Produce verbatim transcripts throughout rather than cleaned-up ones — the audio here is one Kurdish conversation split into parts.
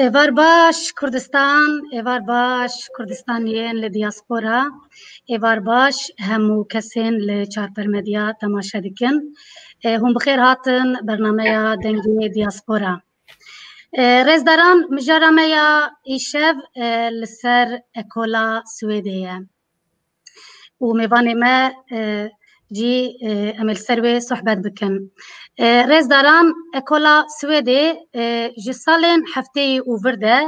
Êvar baş Kurdistan, êvar baş Kurdistaniyên li diaspora, êvar baş hemû kesên li Çarper Medya temaşe dikin. E, hûn bi xêr hatin bernameya Dengê Diaspora. E, rêzdaran, mijara me ya îşev, e, li ser ekola Swêdê ye. Û mêvanê me, e, jî, e, em ê li ser wê sohbet bikin. E, rêzdaran, ekola Swêdê, e, ji salên hefteyî û vir de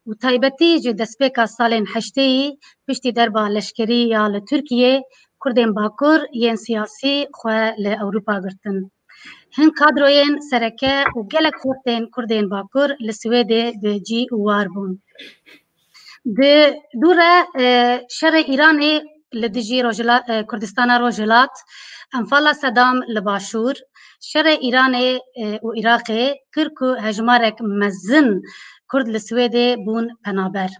û taybetî ji destpêka salên heşteyî piştî derba leşkerî ya li Tirkiyê, Kurdên Bakur yên siyasî xwe li Ewropa girtin. Hin kadroyên sereke û gelek xortên Kurdên Bakur li Swêdê bi cî û war bûn. Di dû re, e, şerê Îranê li dijî Rojhila-, e, Kurdistana Rojhilat, Enfala Sedam li Başûr, şerê Îranê, e, û Iraqê kir ku hejmarek mezin Kurd li Swêdê bûn penaber.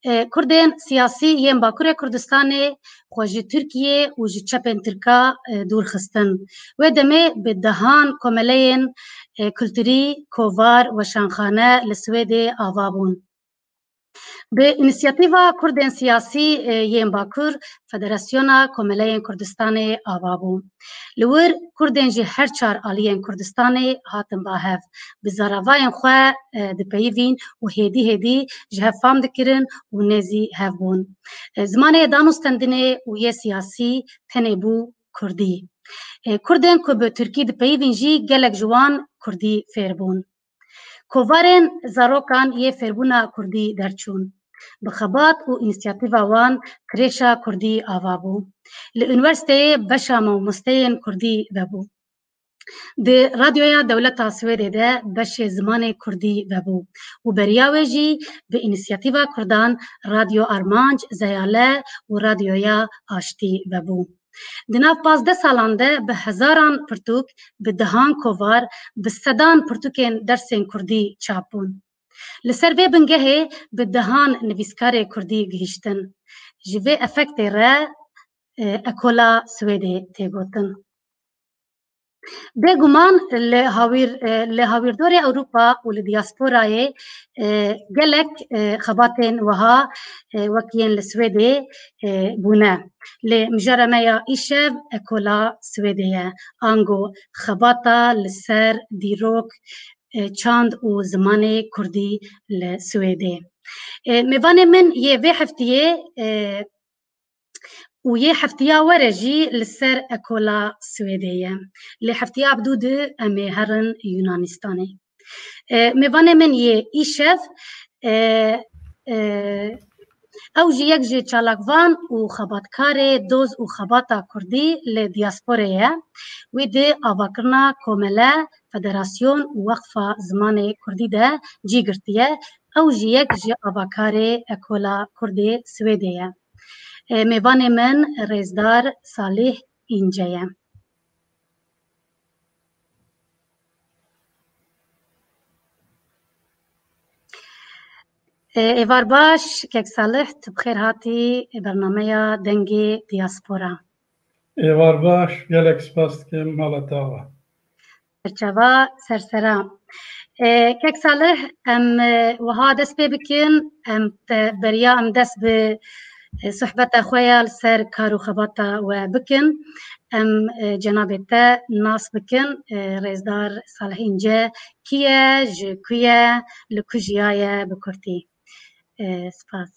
E, Kurdên siyasî yên Bakurê Kurdistanê xwe ji Tirkiyê û ji çepên Tirka, e, dûr xistin. Wê demê bi dehan komeleyên, e, kulturî, kovar, weşanxane li Swêdê ava bûn. Bi înisiyatîva Kurdên Siyasî, e, yên Bakur, Federasyona Komeleyên Kurdistanê ava bû. Li wir Kurdên ji her çar aliyên Kurdistanê hatin ba hev. Bi zaravayên xwe, e, dipeyivîn û hêdî hêdî ji hev fam dikirin û nêzî hev bûn. E, zimanê danûstendinê û yê siyasî tenê bû Kurdî. E, Kurdên ku bi Tirkî dipeyivîn jî gelek ji wan Kurdî fêr bûn. Kovarên zarokan yê fêrbûna Kurdî derçûn. Bi xebat û înisiyatîva wan krêşa Kurdî ava bû. Li unîversîteyê beşa mamosteyên Kurdî vebû. Di radyoya dewleta Swêdê de beşê zimanê Kurdî vebû û beriya wê jî bi înisiyatîva Kurdan Radyo Armanc, Zeyale û Radyoya Aştî vebû. Di nav pazdeh salan de bi hezaran pirtûk, bi dehan kovar, bi sedan pirtûkên dersên Kurdî çap bûn. Li ser vê bingehê bi dehan nivîskarê Kurdî gihîştin. Ji vê efektê re, e, ekola Swêdê tê gotin. Bêguman li hawîr, e, li hawîrdorê Ewropa û li diasporayê, e, gelek, e, xebatên wiha, e, wek yên li Swêdê, e, bûne. Lê mijara me ya îşev ekola Swêdê ye. Ango xebata li ser dîrok, e, çand û zimanê Kurdî li Swêdê. E, mêvanê min yê vê heftiyê, e, û yê heftiya were jî li ser ekola Swêdê ye. Lê heftiya bi dû di em ê herin Yunanistanê. E, mêvanê min yê îşev, e, e, ew jî yek ji çalakvan û xebatkarê doz û xebata Kurdî li diasporê ye. Wî di avakirina komele, federasyon û weqfa zimanê Kurdî de cî girtiye. Ew jî yek ji avakarê ekola Kurdê Swêdê ye. E, mêvanê min rêzdar Salih Înce ye. E, êvar baş, kek Salih, tu bi xêr hatî bernameya Dengê Diaspora. Êvar baş, gelek spas dikim, mala te ava. Serçava sersera. E, kek Salih, em, e, wiha dest pê bikin, em te, beriya em dest bi, e, sohbeta xwe ya li ser kar û xebata we bikin, em, e, cenabê te nas bikin, e, rêzdar Salih Înce kî ye, ji ku ye, li ku jiyaye bi kurtî. E, spas.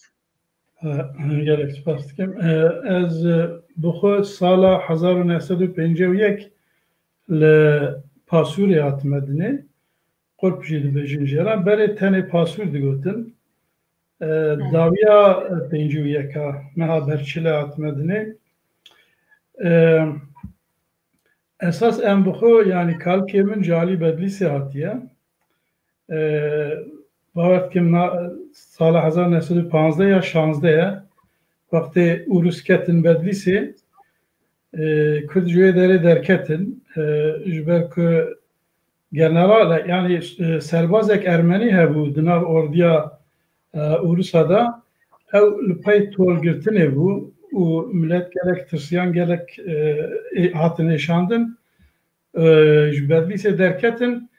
E, gelek spas dikim. E, ez, e, bi xwe sala hezar û neh sed û pêncî û yek li Pasûrê hatime dinê. Qurp jî dibêjin jê re. Berê tenê Pasûr digotin. E, dawiya, e, pêncî û yeka meha berçîle hatime dinê. E, esas em bi xwe, yanî kalkê min ji alî Bedlîsê hatiye. E, bawer dikim na, sala hezar neh sed û panzdeh ya şazdeh ye. Wextê Ûrûs ketin Bedlîsê, e, Kurd ji wê derê derketin. E, ji ber ku general, yanî, e, serbazek ermenî hebû di nav ordiya, e, Ûrûsa de. Ew li pey tolgirtinê bû û milet gelek tirsiyan, gelek, e, ê-, hatin êşandin. E, ji Bedlîsê derketin.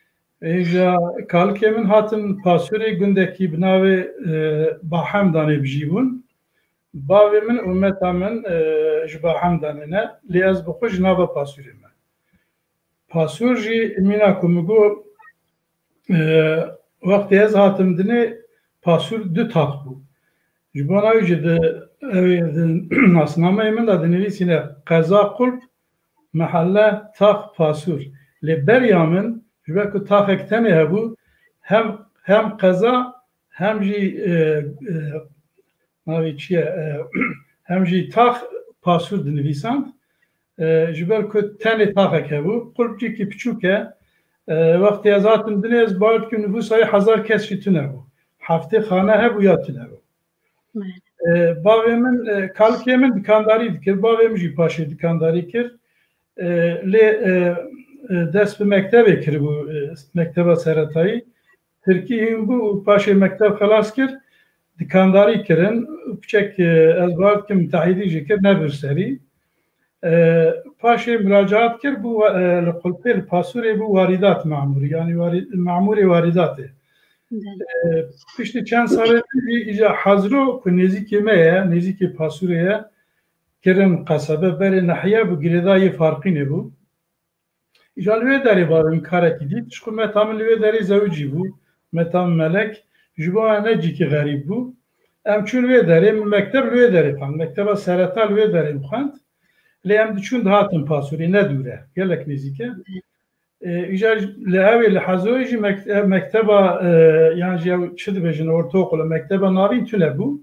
Êja kalikê min hatin Pasûrê, gundekî bi navê, e, Bahemdanê bijî bûn. Bavê min û meta min, e, ji Bahemdanê ne, lê ez bi xwe ji nava Pasûrê me. Pasûr jî mîna ku min got, e, wextê ez hatim dinê, Pasûr du tax bû. Ji bona wî jî di, ew ê di nasnameyê min de dinivîsîne qeza Qulp, mehelle tax Pasûr. Lê beriya min, ji ber ku taxek tenê hebû, hem, hem qeza, hem jî, e, e, navê çi ye, e, hem jî tax Pasûr dinivîsand. E, ji ber ku tenê taxek hebû, qulpcîkî piçûk e. E, wextê ez hatim dinê, ez bawer dikim nifûsa wê hezar kes jî tune bû. Heftê xane hebû ya tune bû. E, bavê min, e, kalikê min dikandarî dikir, bavê min jî paşê dikandarî kir. E, lê, e, e, dest bi mektebê kiribû, e, mekteba seretayî. Tirkî hîn bû û paşê mekteb xelas kir, dikandarî kirin. Piçek, e, ez bawer dikim tehîdî jî kir, nebir serî. E, paşê muracaat kir, bû, e, li Qulpê, li Pasûrê bû warîdat memûrî, yanî warî-, memûrê warîdatê. E, piştî çend salê din jî îja Hazro ku nêzîkê me ye, nêzîkê Pasûrê ye, kirin qesebe, berê nehiye bû, girêdayê Farqînê bû. Îja li wê derê bavê min karekî dît. Ji xwe meta min li wê derê zewicî bû. Meta min Melek. Ji bo ne cîkî xerîb bû. Em çûn wê derê, min mekteb li wê derê xwend. Mekteba sereta li wê derê min xwend. Lê em diçûn dihatin Pasûrê, ne dûr e. Gelek nêzîk e. E, îja li ew ê li Hezoyê jî mek-, e, mekteba, e, yan jî ew çi dibêjin, ortaokul, mekteba navîn tune bû.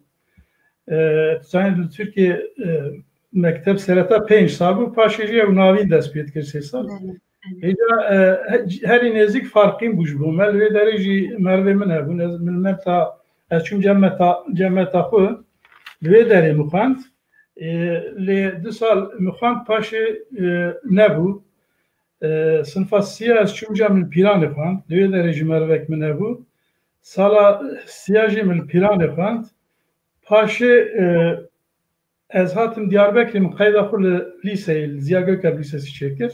E, zanîn li Tirkiyê, e, mekteb sereta pênc sal bû, paşê jî ew navîn dest pê dikir sê sal. Belê, belê. Hêja, e, he-, herî nêzîk Farqîn bû ji bo me. Li wê derê jî merivê min hebûn. Ez, min meta, ez çûm cem meta, cem meta xwe. Li wê derê min xwend. E, lê du sal min xwend, paşê, e, nebû. E, sinfa siya ez çûm cem li Pîranê xwend. Li wê derê jî merivek min hebû. Sala siya jî min li Pîranê xwend. Paşê, e, ez hatim Diyarbekirê, min qeyda xwe li lîseyê, li Ziya Gökalp Lisesi çêkir.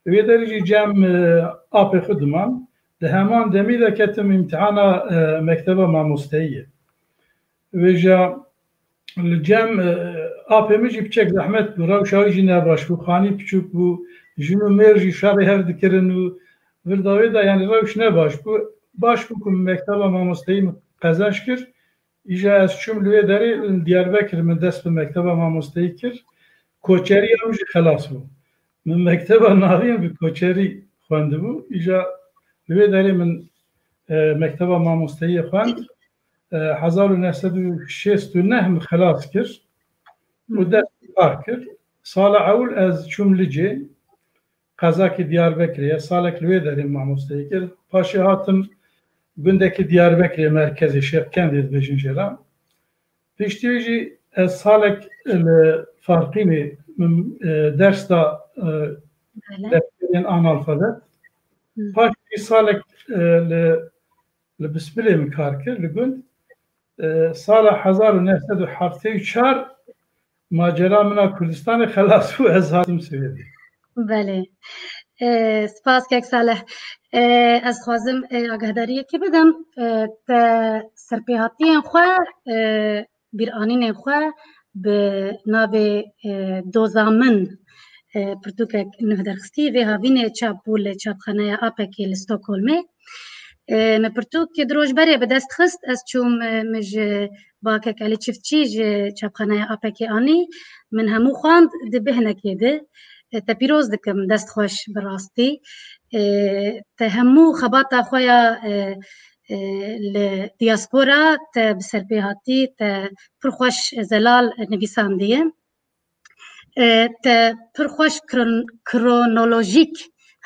Wê derê jî cem, e, apê xwe diman. Di heman demî de ketim îmtihana, e, mekteba mamosteyiyê. Vêja li cem, e, apê min jî piçek zehmet bû. Rewşa wî jî ne baş bû. Xanî piçûk bû. Jin û mêr jî şerê hev dikirin û vir da wê de, yanî rewş ne baş bû. Baş bû ku min mekteba mamosteyî min qezenc kir. Îja ez çûm li wê derê, li Diyarbekir min dest bi mekteba mamosteyî kir. Koçeriya min jî xelas bû. Min mekteba navîn bi koçerî xwendibû. Îja li wê derê min, e, mekteba mamosteyiyê xwend. E, hezar û neh sed û şêst û neh min xelas kir û dest bi kar kir. Sala ewil ez çûm Licê. Qezakê Diyarbekirê ye. Salek li wê derê mamosteyî kir. Paşê hatim gundekî Diyarbekirê, merkezê Şêxkendê dibêjin jê re. Piştî wê jî ez salek li Farqînê min, e, ders da, e, Belê. Defterên analfabet. Hı. Paşê salek, e, li, li Bismilê min kar kir, li gund. E, sala hezar û neh sed û heftê û çar macera min a Kurdistanê xelas bû, ez hatim Swêdê. Belê. E, spas kek Salih. E, ez xwazim, e, agahdariyekê bidim. E, te serpêhatiyên xwe, e, bîranînên xwe bi navê, e, Doza Min, e, pirtûkek nuh derxistî. Vê havînê çap bû li çapxaneya Apekê li Stockholmê. E, me pirtûk du roj berê bi dest xist. Ez çûm, e, min ji Bakek Elî Çiftçî ji çapxaneya Apekê anî. Min hemû xwend di bêhnekê de. E, te pîroz dikim, dest xweş bi rastî. E, te hemû xebata xwe ya, e, e, li diaspora te bi serpêhatî te pir xweş zelal nivîsandiye. E, te pir xweş kron-, kronolojîk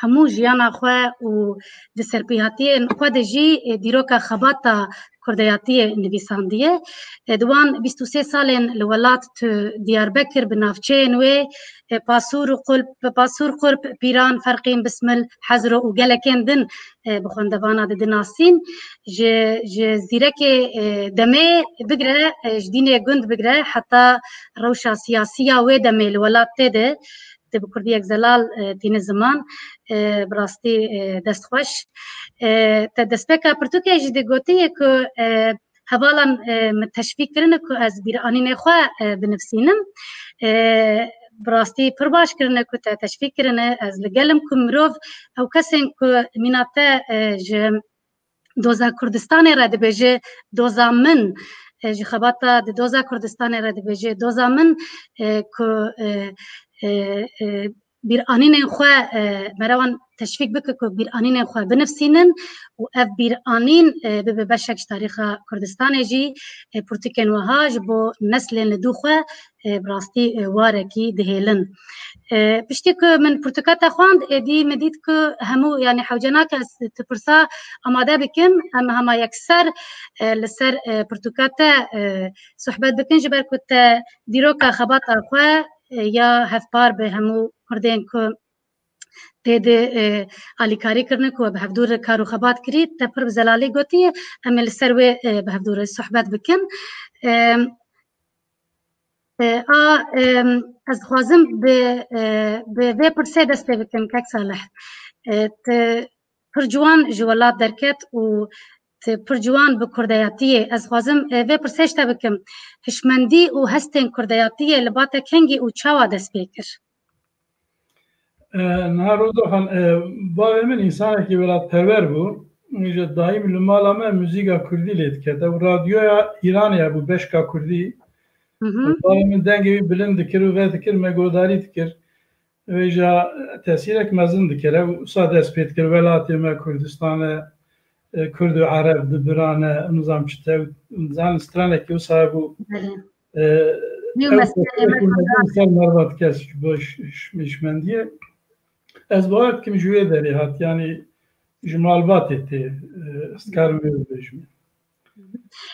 hemû jiyana xwe û di serpêhatiyên xwe de jî, e, dîroka xebata kurdeyatiyê nivîsandiye. E, di wan bîst û sê salên li welat tu Diyarbekir bi navçeyên wê, e, Pasûr û Qulp, Pasûr Qurp, Pîran, Ferqîn, Bismil, Hezro û gelekên din, e, bi xwendevana de dinasîn. Ji, ji zîrekê, e, demê bigre, e, ji dînê gund bigre heta rewşa siyasî ya wê demê li welat tê de, tu bi kurdiyek zelal, e, tîne ziman, e, bi rastî, e, dest xweş. E, te destpêka pirtûkê jî de gotiye ku, e, hevalan, e, min teşvîk kirine ku ez bîranînê xwe, e, binivîsînim. E, bi rastî pir baş kirine ku te teşvîk kirine. Ez li gel im ku mirov ew kesên ku mîna te, e, ji doza Kurdistanê re dibêje doza min, e, ji xebata di doza Kurdistanê re dibêje doza min, e, ku, e, e, e, bîranînên xwe, e, mere wan teşvîk bike ku bîranînên xwe binivîsînin û ev bîranîn, e, bibe beşek ji tarîxa Kurdistanê jî, e, pirtûkên wiha ji bo neslên li dû xwe, e, bi rastî, e, warekî dihêlin. E, piştî ku min pirtûka te xwend, êdî min dît ku hemû, yanî hewce nake ez tu pirsa amade bikim, em hema yekser, e, li ser, e, pirtûka te, e, sohbet bikin, ji ber ku te dîroka xebata xwe, e, ya hevpar bi hemû kurdên ku tê de, e, alîkarî kirine ku we bi hevdû re kar û xebat kirî, te pir bi zelalî gotiye, em ê li ser wê, e, bi hevdû re sohbet bikin. E, e, a, e, ez dixwazim bi, e, bi vê pirsê dest pê bikim, kek Salih. E, tu pir ciwan ji welat derket û tu pir ciwan bi kurdeyatiyê. Ez dixwazim, e, vê pirsê ji te bikim. Hişmendî û hestên kurdeyatiyê li ba te kengî û çawa dest pê kir? E, niha Roza Xan, e, bavê min însanekî welatperwer bû. Ji daîm li mala me muzîka kurdî lê diket. Ew radyoya Îranê hebû, beşka kurdî. Hı hı. Bavê min dengê wî bilind dikir û vedikir, me guhdarî dikir. Vêja tesîrek mezin dikir. Ew wisa dest pê dikir, welatê me Kurdistan e, e, Kurd û Ereb di biran e, nizam çi te, nizam stranekî wisa hebû. Belê. E, Nî ew mesele tesîrekî mezin ser mervat kes ji bo ş-, ş-, hişmendiyê. Ez bawer dikim ji wê derê hat, yanî ji malbatê tê, e, ez dikarim wê bibêjim.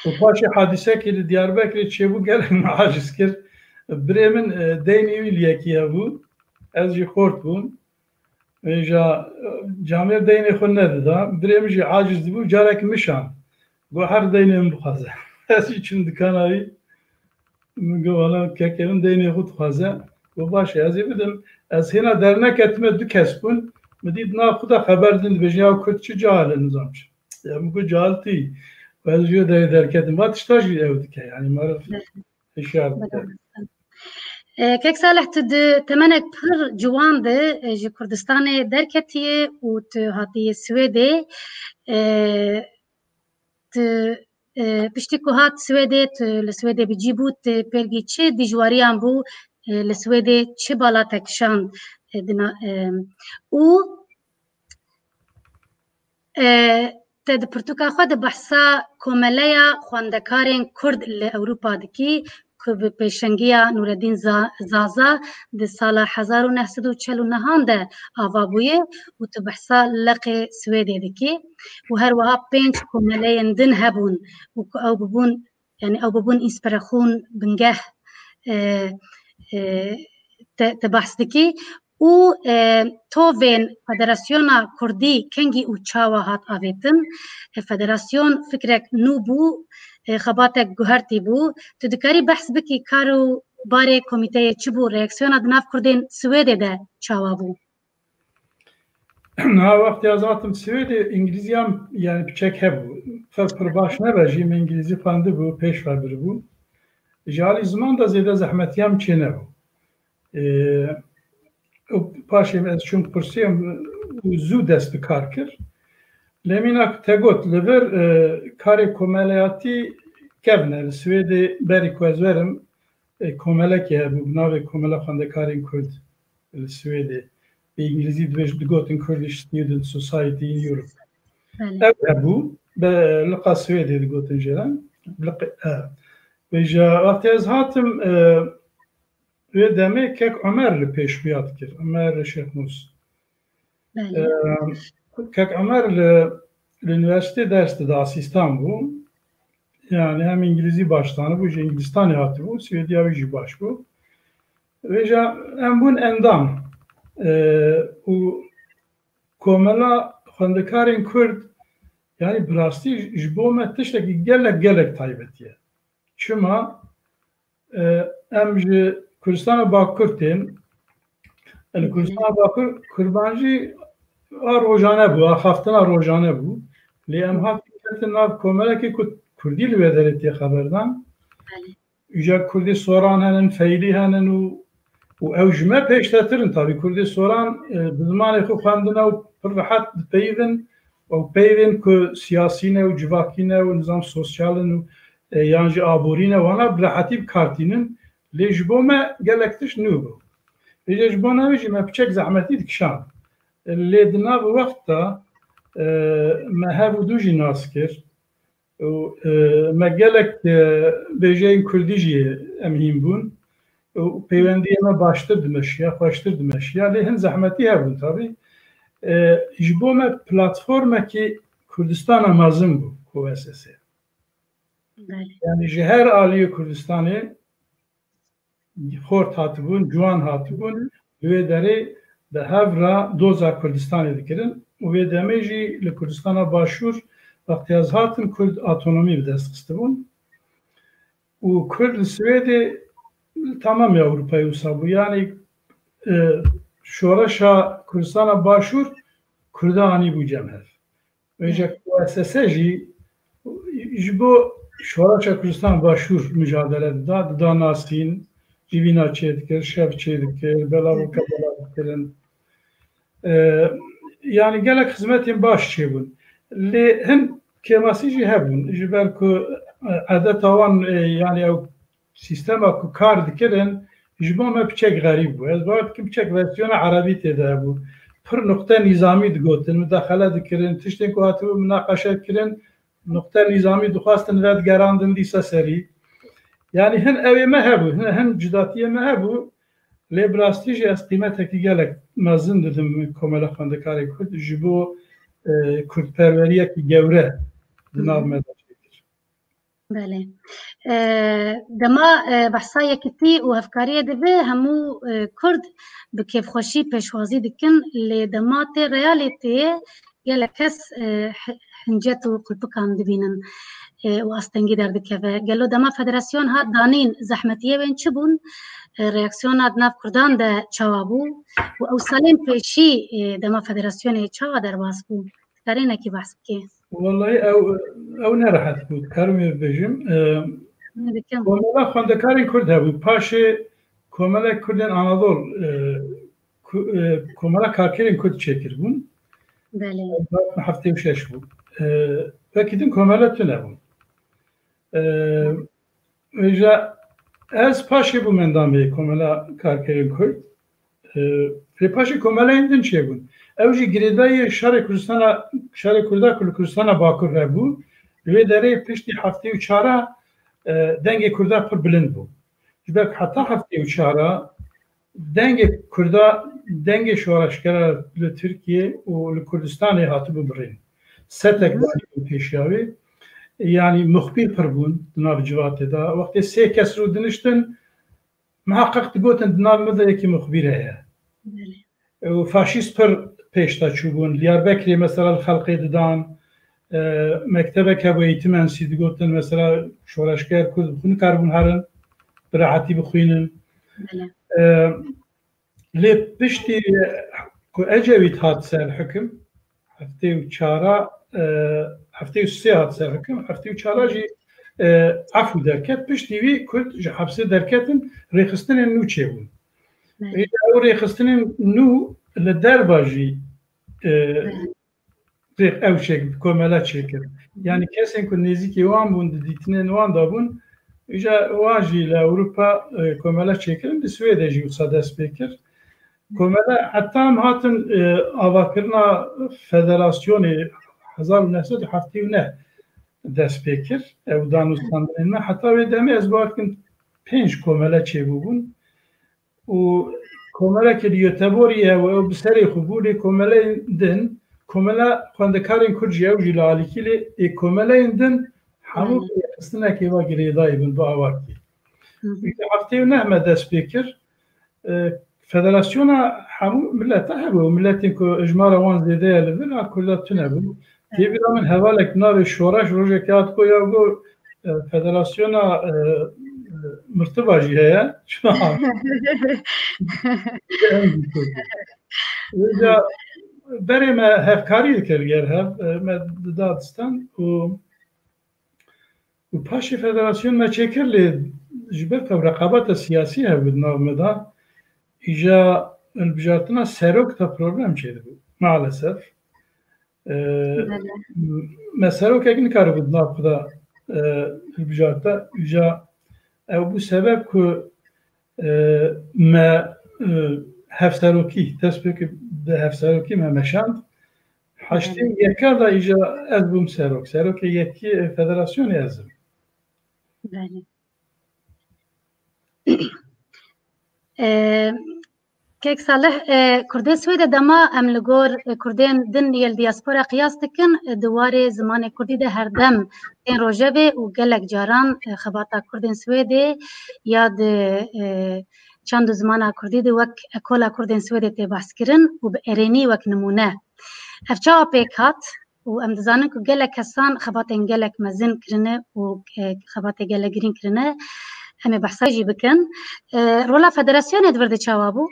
Û paşê hadisekî li Diyarbekirê çêbû, gelek min aciz kir. Birê min, e, deynê wî li yekî hebû. Ez jî xort bûm. Vêja, e, camêr deynê xwe nedida. Birê min jî aciz dibû, carek min şand. Got, her deynê min bixwaze. Ez jî çûm dikana wî. Min got, wala kekê min deynê xwe dixwaze. Got, baş e, ez ê bidim. Ez hêna derneketime, du kes bûn. Min dît nav xwe de xeber din dibêjin, ya Kurd çi cahil e, nizam çi. Ya min got, cahil tî. Ez jî derê derketim. Va tişta jî ew dike. Yanî meriv hişyar dike. E, Kek Salih, tu di temenek pir ciwan de, e, ji Kurdistanê derketiye û tu hatiye Swêdê. E, tu, e, piştî ku hat Swêdê, tu li Swêdê bi cî bû, tu pêrgî çi dijwariyan bû, e, li Swêdê çi bala te kişand, e, dina, e, û, e, te di pirtûka xwe de behsa komeleya xwendekarên Kurd li Ewropa dikî, ku bi pêşengiya Nûreddîn Za-, Zaza di sala hezar û neh sed û çel û nehan de ava bûye û tu behsa leqê Swêdê dikî û her wiha pênc komeleyên din hebûn û ku ew bibûn, yanî ew bibûn înspirexûn, bingeh, e, e, te, te behs dikî û, e, tovên Federasyona Kurdî kengî û çawa hat avêtin? E, federasyon fikrek nû bû, e, xebatek guhertî bû. Tu dikarî behs bikî kar û barê komîteyê çi bû? Reaksiyona di nav Kurdên Swêdê de çawa bû? Niha wextê ez hatim Swêdê, îngilîziyan, yanî, piçek hebû. Fer pir baş nebe jî, min îngilîzî xwendibû, pêş ve biribû. Ji alî ziman de zêde zehmetiya min çênebû. Ê, û paşê ez çûm kursiyê û zû dest bi kar kir. Lê mîna ku te got, li vir, e, karê komeleyatî kevn e. Li Swêdê berî ku ez werim, e, komelekê hebû, bi navê Komela Xwendekarên Kurd li Swêdê. Bi îngilîzî dibêj, digotin Kurdish Student Society in Europe. Belê. Ev hebû, be, liqa Swêdê digotin jê re. Liqê, e. Vêca wextê ez hatim, e, wê demê kek Omer li pêşxuya dikir. Omer Şêxmûs. Belê. E, kek Omer li, li unîversîtê ders dida, asîstan bû. Yani hem îngilîzî baş zanibû, ji Îngilîstanê hatibû, Swêdiya wî jî baş bû. Vêca em bûn endam. E, û Komela Xwendekarên Kurd, yani bi rastî ji bo me tiştekî gelek, gelek taybetî ye. Çima? E, em ji Kurdistana Bakur tên, yani Kurdistana Bakur kurmancî a rojane bû, axaftina rojane bû. Lê em hatin ketin nav komelekê ku Kurdî li wê derê tê xeberdan. Belê. Îca Kurdê Soran henin, Feylî henin û, û ew ji me pêştetir in. Tabî Kurdê Soran, e, bi zimanê xwe xwendine û pir rehet dipeyivin û peyvên ku siyasî ne û civakî ne û nizam sosyal in û, e, yan jî aborî ne, wana bi rehetî bi kar tînin. Lê ji bo me gelek tişt nû bû. Vêca ji bo navê jî me piçek zehmetî dikişand. Lê di nav wext de, e, me hev û du jî nas kir. Û, e, me gelek, e, bêjeyên kurdî jî em hîn bûn. Û peywendiyê me baştir dimeşiya, xweştir dimeşiya. Lê hin zehmetî hebûn tabî. E, ji bo me platformekî Kurdistana mezin bû, K S S. Belê. Yani ji her aliyê Kurdistanê xort hatibûn, ciwan hatibûn, li wê derê bi hev re doza Kurdistanê dikirin û wê demê jî li Kurdistana Başûr wextê ez hatim Kurd otonomî bi dest xistibûn û Kurd li Swêdê li temamê Ewropayê wisa bû. Yani, e, şoreşa Kurdistana Başûr Kurda anîbû cem hev. Vêca K S S jî ji bo şoreşa Kurdistan Başûr micadele dida, dida nasîn, civîna çêdikir, şev çêdikir, belav û kebela dikirin. E, yani gelek xizmetên baş çêbûn. Lê hin kêmasî jî hebûn. Ji ber ku, e, edeta wan, e, yani ew sîstema ku kar dikirin, ji bo me piçek xerîb bû. Ez bawer dikim piçek versiyona erebî tê de hebû. Pir nuqte nîzamî digotin, midexele dikirin, tiştên ku hatibû minaqeşe kirin, nuqte nîzamî dixwastin vedigerandin dîsa serî. Yani hin ew ê me hebû, hin, hin cidatiyê me hebû. Lê bi rastî jî ez qîmetekî gelek mezin didim Komela Xwendekarê Kurd ji bo, e, kurdperweriyekî gewre di nav me de çêkir. Belê. E, dema, e, behsa yekitî û hevkariyê dibe, hemû, e, Kurd bi kêfxweşî pêşwazî dikin, lê dema tê realîteyê gelek kes, e, hi-, hincet û kulpikan dibînin, e, û astengî derdikeve. Gelo dema federasyon hat danîn, zehmetiyê wên çi bûn? E, reaksiyona di nav Kurdan de çawa bû? Û ew salên pêşî, e, dema federasyonê çawa derbas bû? Dikarî hinekî behs bikî? Wellahî ew, ew ne rehet bû, dikarim wê bibêjim. E, Dikim. Komela Xwendekarên Kurd hebû. Paşê Komela Kurdên Anadol, e, ku-, e, Komela Karkerên Kurd çêkiribûn. Belê. Heftê û şeş bû. E, wekî din komela tune bûn. E, Vêca ez paşê bûm endamê Komela Karkerên Kurd. E, lê paşê komeleyên din çêbûn. Ew jî girêdayî şerê Kurdistana, şerê Kurda ku li Kurdistana Bakur hebû. Li wê derê piştî heftê û çar a, e, dengê Kurda pir bilind bû. Ji ber ku heta heftê û çar a dengê Kurda, dengê şoreşgera li Tirkiye û li Kurdistanê hatibû birîn. Setek Hı hı. danîbû pêşiya wê. Yanî muxbîr pir bûn di nav civatê de. Wextê sê kes rûdiniştin, miheqeq digotin di nav me de yekî muxbîr heye. Belê. Û faşîst pir pêş de çûbûn. Diyarbekirê mesela li xelkê didan, e, mektebek hebû eğitim ensî digotin, mesela şoreşger Kurd bi xwe nikaribûn herin, bi rehetî bixwînin. Belê. E, lê piştî ku Ecevît hat ser hikim, heftê û çar a, e, heftê û sê hat ser hikim, heftê û çar a jî, e, efû derket. Piştî wî Kurd ji hepsê derketin, rêxistinên nû çêbûn. Belê. Ew rêxistinên nû li derva jî, e, Belê. rêx-, ew çêk, komela çêkir. Hı hı. Yani kesên ku nêzîkî wan bûn, di dîtinên wan de bûn, îja wan jî li Ewropa, e, komela çêkirin, di Swêdê jî wisa dest pê kir. Komela heta em hatin, e, avakirina federasyonê hezar û neh sed û heftê û neh dest pê kir. Ew danûstandinên me heta wê demê ez bawer dikim pênc komele çêbûbûn û komelekê li Göteborgê ye û ew bi serê xwe bû, lê komeleyên din, komela xwendekarên Kurd jî, ew jî li alîkî, lê ê komeleyên din hemû rêxistinekê ve girêdayî bin, bi awakî. Îja heftê û neh me dest pê kir. E, federasyona hemû mileta hebû. Miletên ku hejmara wan zêde ye li vir, a Kurda tune bû. Tê bîra min hevalek navê Şoreş rojekê hat ku ya go, e, federasyona, e, e, mirtiba jî heye. Wêca berê me hevkarî dikir ger hev, e, me dida distan û Û paşê federasyon me çêkir, lê ji ber ku reqabeta siyasî hebû di nav me de, îja hilbijartina serok de problem çêdibû. Maalesef. E, Belê. Me serokek nikaribû di nav xwe de, e, hilbijarta. Îja ew bû sebeb ku, e, me, e, hevserokî, dest pê kir bi hevserokî me meşand. Heştê û yeka de îja ez bûm serok. Serokê yekî federasyonê ez im. Belê. E, Kek Salih, e, Kurdê Swêdê dema em li gor, e, Kurdên din yên li diaspora qiyas dikin, e, di warê zimanê Kurdî de herdem tên rojevê û gelek caran, e, xebata Kurdên Swêdê ya di, e, çand û zimana Kurdî de wek ekola Kurdên Swêdê tê behs kirin û bi erênî wek nimûne. Ev çawa pêk hat? Û em dizanin ku gelek kesan xebatên gelek mezin kirine û, e, xebatê gelek girîng kirine. Em ê behsa jî bikin. E, rola federasyonê di vir de çawa bû?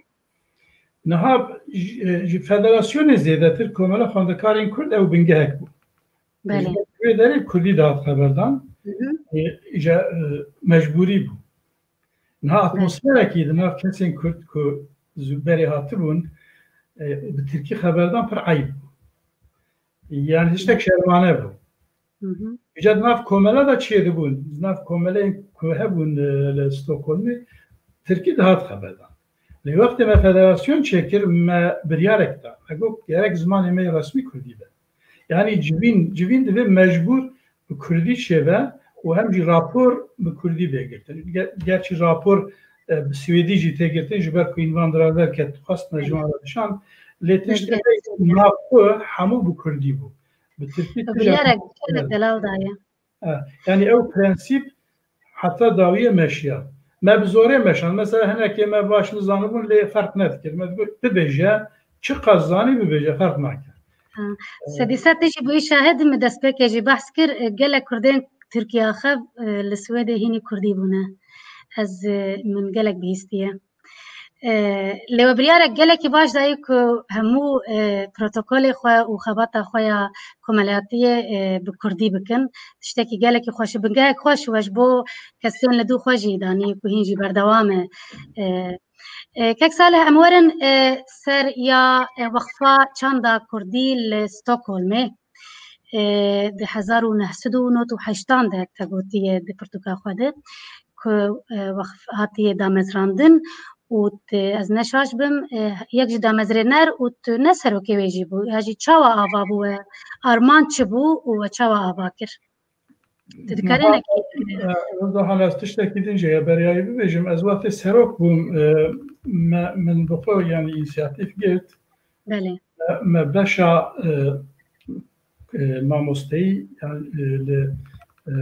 Niha ji, e, ji federasyonê zêdetir komela xwendekarên Kurd ew bingehek bû. Belê. Ji ber wê derê Kurdî dihat xeberdan. Hı hı. E, îja, e, mecbûrî bû. Niha atmosferekî di nav kesên Kurd ku zû berê hatibûn, e, bi Tirkî xeberdan pir eyb bû. Yani tiştek şermane bû. Hı hı. Îca di nav komela de çêdibûn, di nav komeleyên ku hebûn, e, li Stockholmê, Tirkî dihat xeberdan. Lê wextê me federasyon çêkir, me biryarek da. Me got, gerek zimanê me yê resmî Kurdî be. Yani civîn, civîn divê mecbûr bi Kurdî çêbe û hem jî rapor bi Kurdî bê girtin. Ge-, gerçî rapor, e, bi Swêdî jî tê girtin, ji ber ku învandrarverket dixwest me ji wan re dişand. Lê tiştê nav xwe hemû bi Kurdî bû. Bi Tirkî tije. Biryarek, biryarek delal daye. E, yani ew prensîp heta dawiyê meşiya. Me bi zorê meşand. Mesela hinekê me baş nizanibûn, lê ferq nedikir. Me digot, bibêje, çiqas zanî bibêje, ferq nake. Ha. E, Sedî sed tê jî bûyî şahid, min destpêkê jî behs kir, e, gelek Kurdên Tirkiya xev, e, li Swêdê hînî Kurdî bûne. Ez, e, min gelek bihîstiye. E, lê we biryarek gelekî baş dayî ku hemû, e, protokolê xwe û xebata xwe ya komelatiyê, e, bi Kurdî bikin. Tiştekî gelekî xweş û bingehek xweş we ji bo kesên li dû xwe jî danî ku hîn jî berdewam e. E, e, Kek Salih, em werin, e, ser ya, e, Weqfa Çanda Kurdî li Stockholmê. E, di hezar û neh sed û nod û heştan de te gotiye di pirtûka xwe de ku, e, weqf hatiye damezrandin û tu, ez ne şaş bim, e, yek ji damezrêner û tu ne serokê wê jî bû, ya jî çawa ava bû we, armanc çi bû û we çawa ava kir? Tu dikarî nekî? E, Rizda Han, ez tiştekî din jê ya beryayî bibêjim. Ez wextê serok bûm, e, me, min bi xwe, yani, însiyatîf girt. Belê. Me, me beşa, e, e, mamosteyî, yani, e, li, e,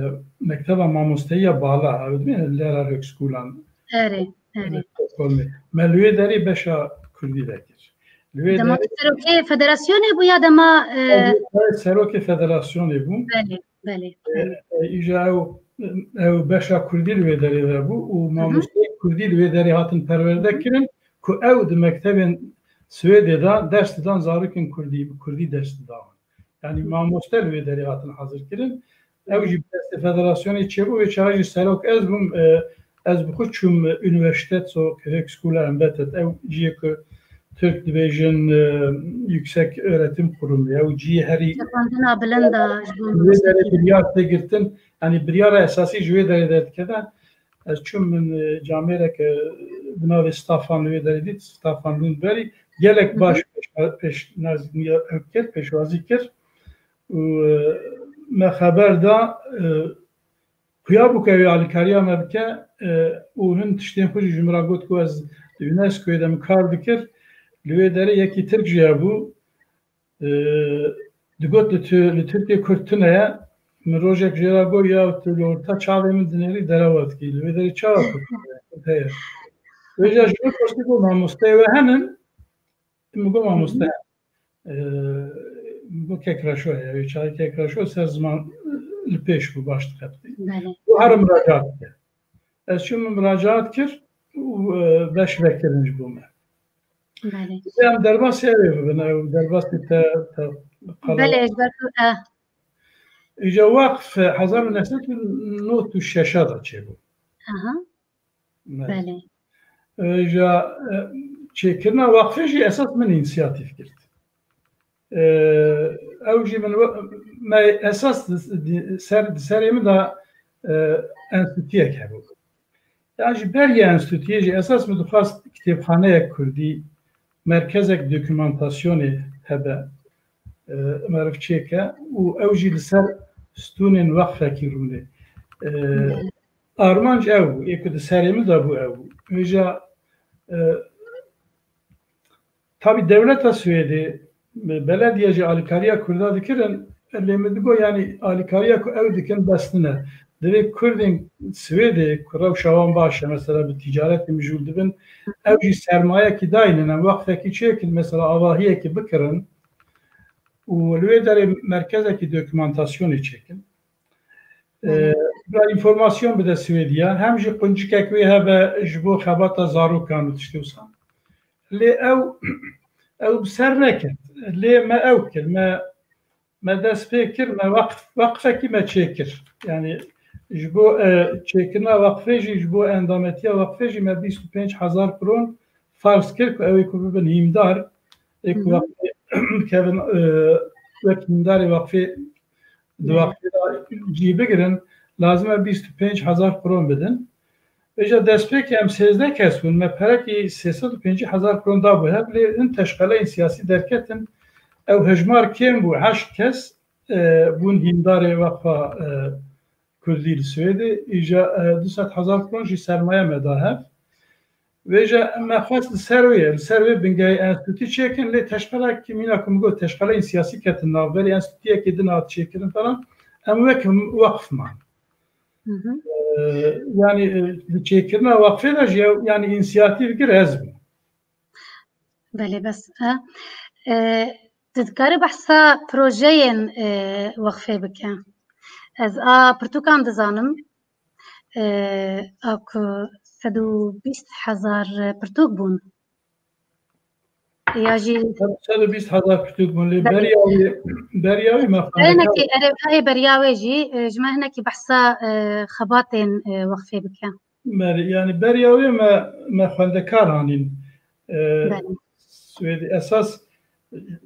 mekteba mamosteyî ya bala, ew dibê Lehrer Högskolan. Erê, erê. Stockholmê. Me li wê derê beşa Kurdî vekir. Li wê Dema derê tu serokê federasyonê bû ya dema, e, Serokê federasyonê bû. Belê, belê, E, belê. e, îja ew, ew beşa Kurdî li wê derê de bû û Hı hı. mamosteyê Kurdî li wê derê hatin perwerde Hı hı. kirin ku ew di mektebên Swêdê de ders didan zarokên Kurdî, bi Kurdî ders didan. Yani Hı. mamoste li wê derê hatin hazir kirin. Ew Hı. jî bi destê federasyonê çêbû, wê çaxê jî serok ez bûm, e, ez bi xwe çûm, e, Universität, so, Högskola Envetet, ew cihê ku Tirk dibêjin, e, Yüksek Öğretim Kurumu, ew cihê herî Xwendina bilind a ji bo Li wê derê universitetê. biryar tê girtin, yani biryara esasî ji wê derê derdikeve. Ez çûm min, e, camêrek, e, bi navê Staffan li wê derê dît, Staffan Lundberg, gelek Hı hı. baş pêş-, pêşnazî kir, pêşwazî kir. û, e, me xeber da, e, xuya bû ku ew ê alîkariya me bike, e, û hin tiştên xwe jî ji min re got ku ez di UNESCOyê de min kar dikir. Li wê derê yekî Tirk jî hebû. E, digot li Tu-, li Tirkiyê Kurd tune ye. Min rojek jê re got, ya tu li orta çavê min dinêrî derewa dikî. Li wê derê çawa Kurd tune ye? Kurd heye. Vêca ji min pirsî got, mamosteyê we henin? Min got, mamoste. E, min got, kek Reşo ye. Wê çaxê kek Reşo ser ziman, e, li pêş bû, baş dixebitî. Belê. Û here muracaat dike. Ez çûm, min muracaat kir û, e, beş vekirin ji bo me. Belê. Em derbasî ew ê bibin, ew derbasî te, te qala. Belê, ji ber ku, e. Îca weqf hezar û neh sed û nod û şeş de çêbû. Aha. Evet. Belê. Îca, e, çêkirina weqfê jî esas min însiyatîf girt. E, ew jî min we-, me esas di, di, ser, di serê min de, e, enstituyek hebû. Ya ji ber ya enstituyê jî esas min dixwest kitêbxaneyek kurdî, merkezek dokümantasyonê hebe, e, meriv çêke û ew jî li ser stûnên weqfekî rûnê. E, armanc ew bû, ê ku di serê min de bû ew bû. Vêca, e, Tabî dewleta Swêdê, belediye jî alîkariya Kurda dikirin, lê min digot, yanî alîkariya ku ew dikin bes nine. Divê Kurdên Swêdê ku rewşa wan baş e, mesela bi tîcaretê mijûl dibin, ew jî sermayekî daynin, em weqfekî çêkin, mesela avahiyekî bikirin û li wê derê merkezekî dokümantasyonê çêkin. E, bira înformasyon bide Swêdiya, hem jî quncikek wê hebe ji bo xebata zarokan û tiştê wisa. Lê ew, ew bi ser neket. Lê me ew kir, me, me dest pê kir, me weqf, weqfekî me çêkir. Yanî ji bo, e, çêkirina weqfê jî, ji bo endametiya weqfê jî me bîst û pênc hezar kron farz kir ku ew ê ku bibin hîmdar, ê ku Hı hı. weqfê bikevin, e, wek hîmdarê weqfê di Hı. weqfê de cî bigirin, lazim e bîst û pênc hezar kron bidin. Vêca destpêkê em sêzdeh kes bûn, me perekî sê sed û pêncî hezar kron dabû hev, lê hin teşqeleyên siyasî derketin, ew hejmar kêm bû, heşt kes, e, bûn hîndarê Weqfa, e, Kurdî li Swêdê, îca, e, du sed hezar kron jî sermaye me da hev. Vêca me xwest li ser wê, li ser wê bingehê enstitû çêkin, lê teşqelekî mîna ku min got, teşqeleyên siyasî ketin nav, berî enstitûyekê din hat çêkirin falan, em wek weqf man. Hı hı. E, yanî, e, li çêkirina weqfê de jî ew, yanî însiyatîv gir ez bûm. Belê, bes, e, e, tu dikarî behsa projeyên, e, weqfê bike? Ez a pirtûkan dizanim, e, a ku sed û bîst hezar pirtûk bûn. Ya jî sed û bîst hezar pirtûk bûn, lê Belê. beriya wê, beriya wê me xwendekar Hinekî, erê, erê, beriya wê jî, e, ji me hinekî behsa, e, xebatên, e, weqfê bike. Belê, yanî beriya wê me, me xwendekar anîn. E, Belê. Swêdê esas,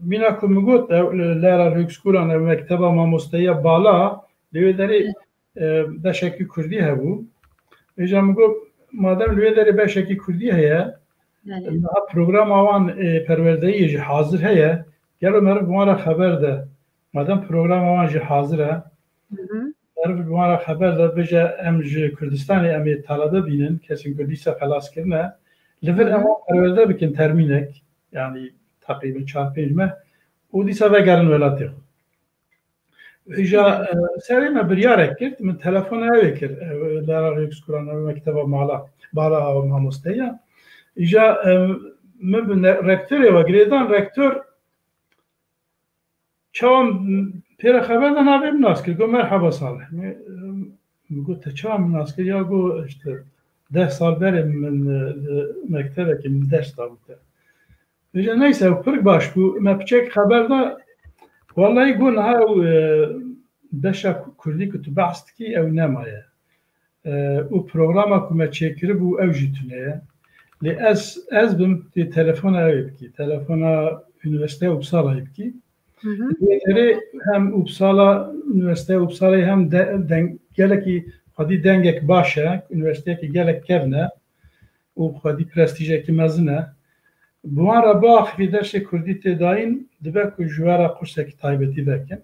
mîna ku min got, ew li Lærarhögskolan, ew mekteba mamosteya bala, li wê derê, e, beşekî kurdî hebû. Vêca min got, madem li wê derê beşekî kurdî heye, Belê. niha programa wan, e, perwerdeyiyê jî hazir heye, gelo meriv bi wan re xeber de. Madem programa wan jî hazir e, Hı hı. meriv bi wan re xeber de, bêje em ji Kurdistanê em ê talebe bînin, kesên ku dîsa xelas kirine, li vir em Hı hı. wan perwerde bikin termînek, yanî teqrîben çar pênc meh, û dîsa vegerin welatê xwe. Îja, Hı hı. e, serê me biryarek kir, min telefona ew ê kir, e, Lehra Rêkskuran, ew mekteba mala, bala ew mamosteya. Îja, e, min bi ne-, rektorê ve girêdan, rektor çawa pê re xeber da, navê min nas kir, got, "Merhaba Salih." Min, min got, "Te çawa min nas kir?" Ya got, "İşte deh sal berê min, e, li mektebekê min ders dabû te." Vêca neyse, ew pir baş bû. Me piçek xeber da, wellahî got, "Niha ew, e, beşa ku-, kurdî ku tu behs dikî, ew nemaye." E, û programa ku me çêkiribû, ew jî tune ye. Lê ez, ez bim, tê telefona ew ê bikî, telefona Unîversîteya Uppsalayê bikî. Hı hı. Lê erê hem Uppsala, Unîversîteya Uppsalayê hem de-, deng-, gelekî xwedî dengek baş e, unîversîteyekî gelek kevn e û xwedî prestîjekî mezin e. Bi wan re biaxivî dersê kurdî tê dayîn, dibe ku ji we re kursekî taybetî vekin.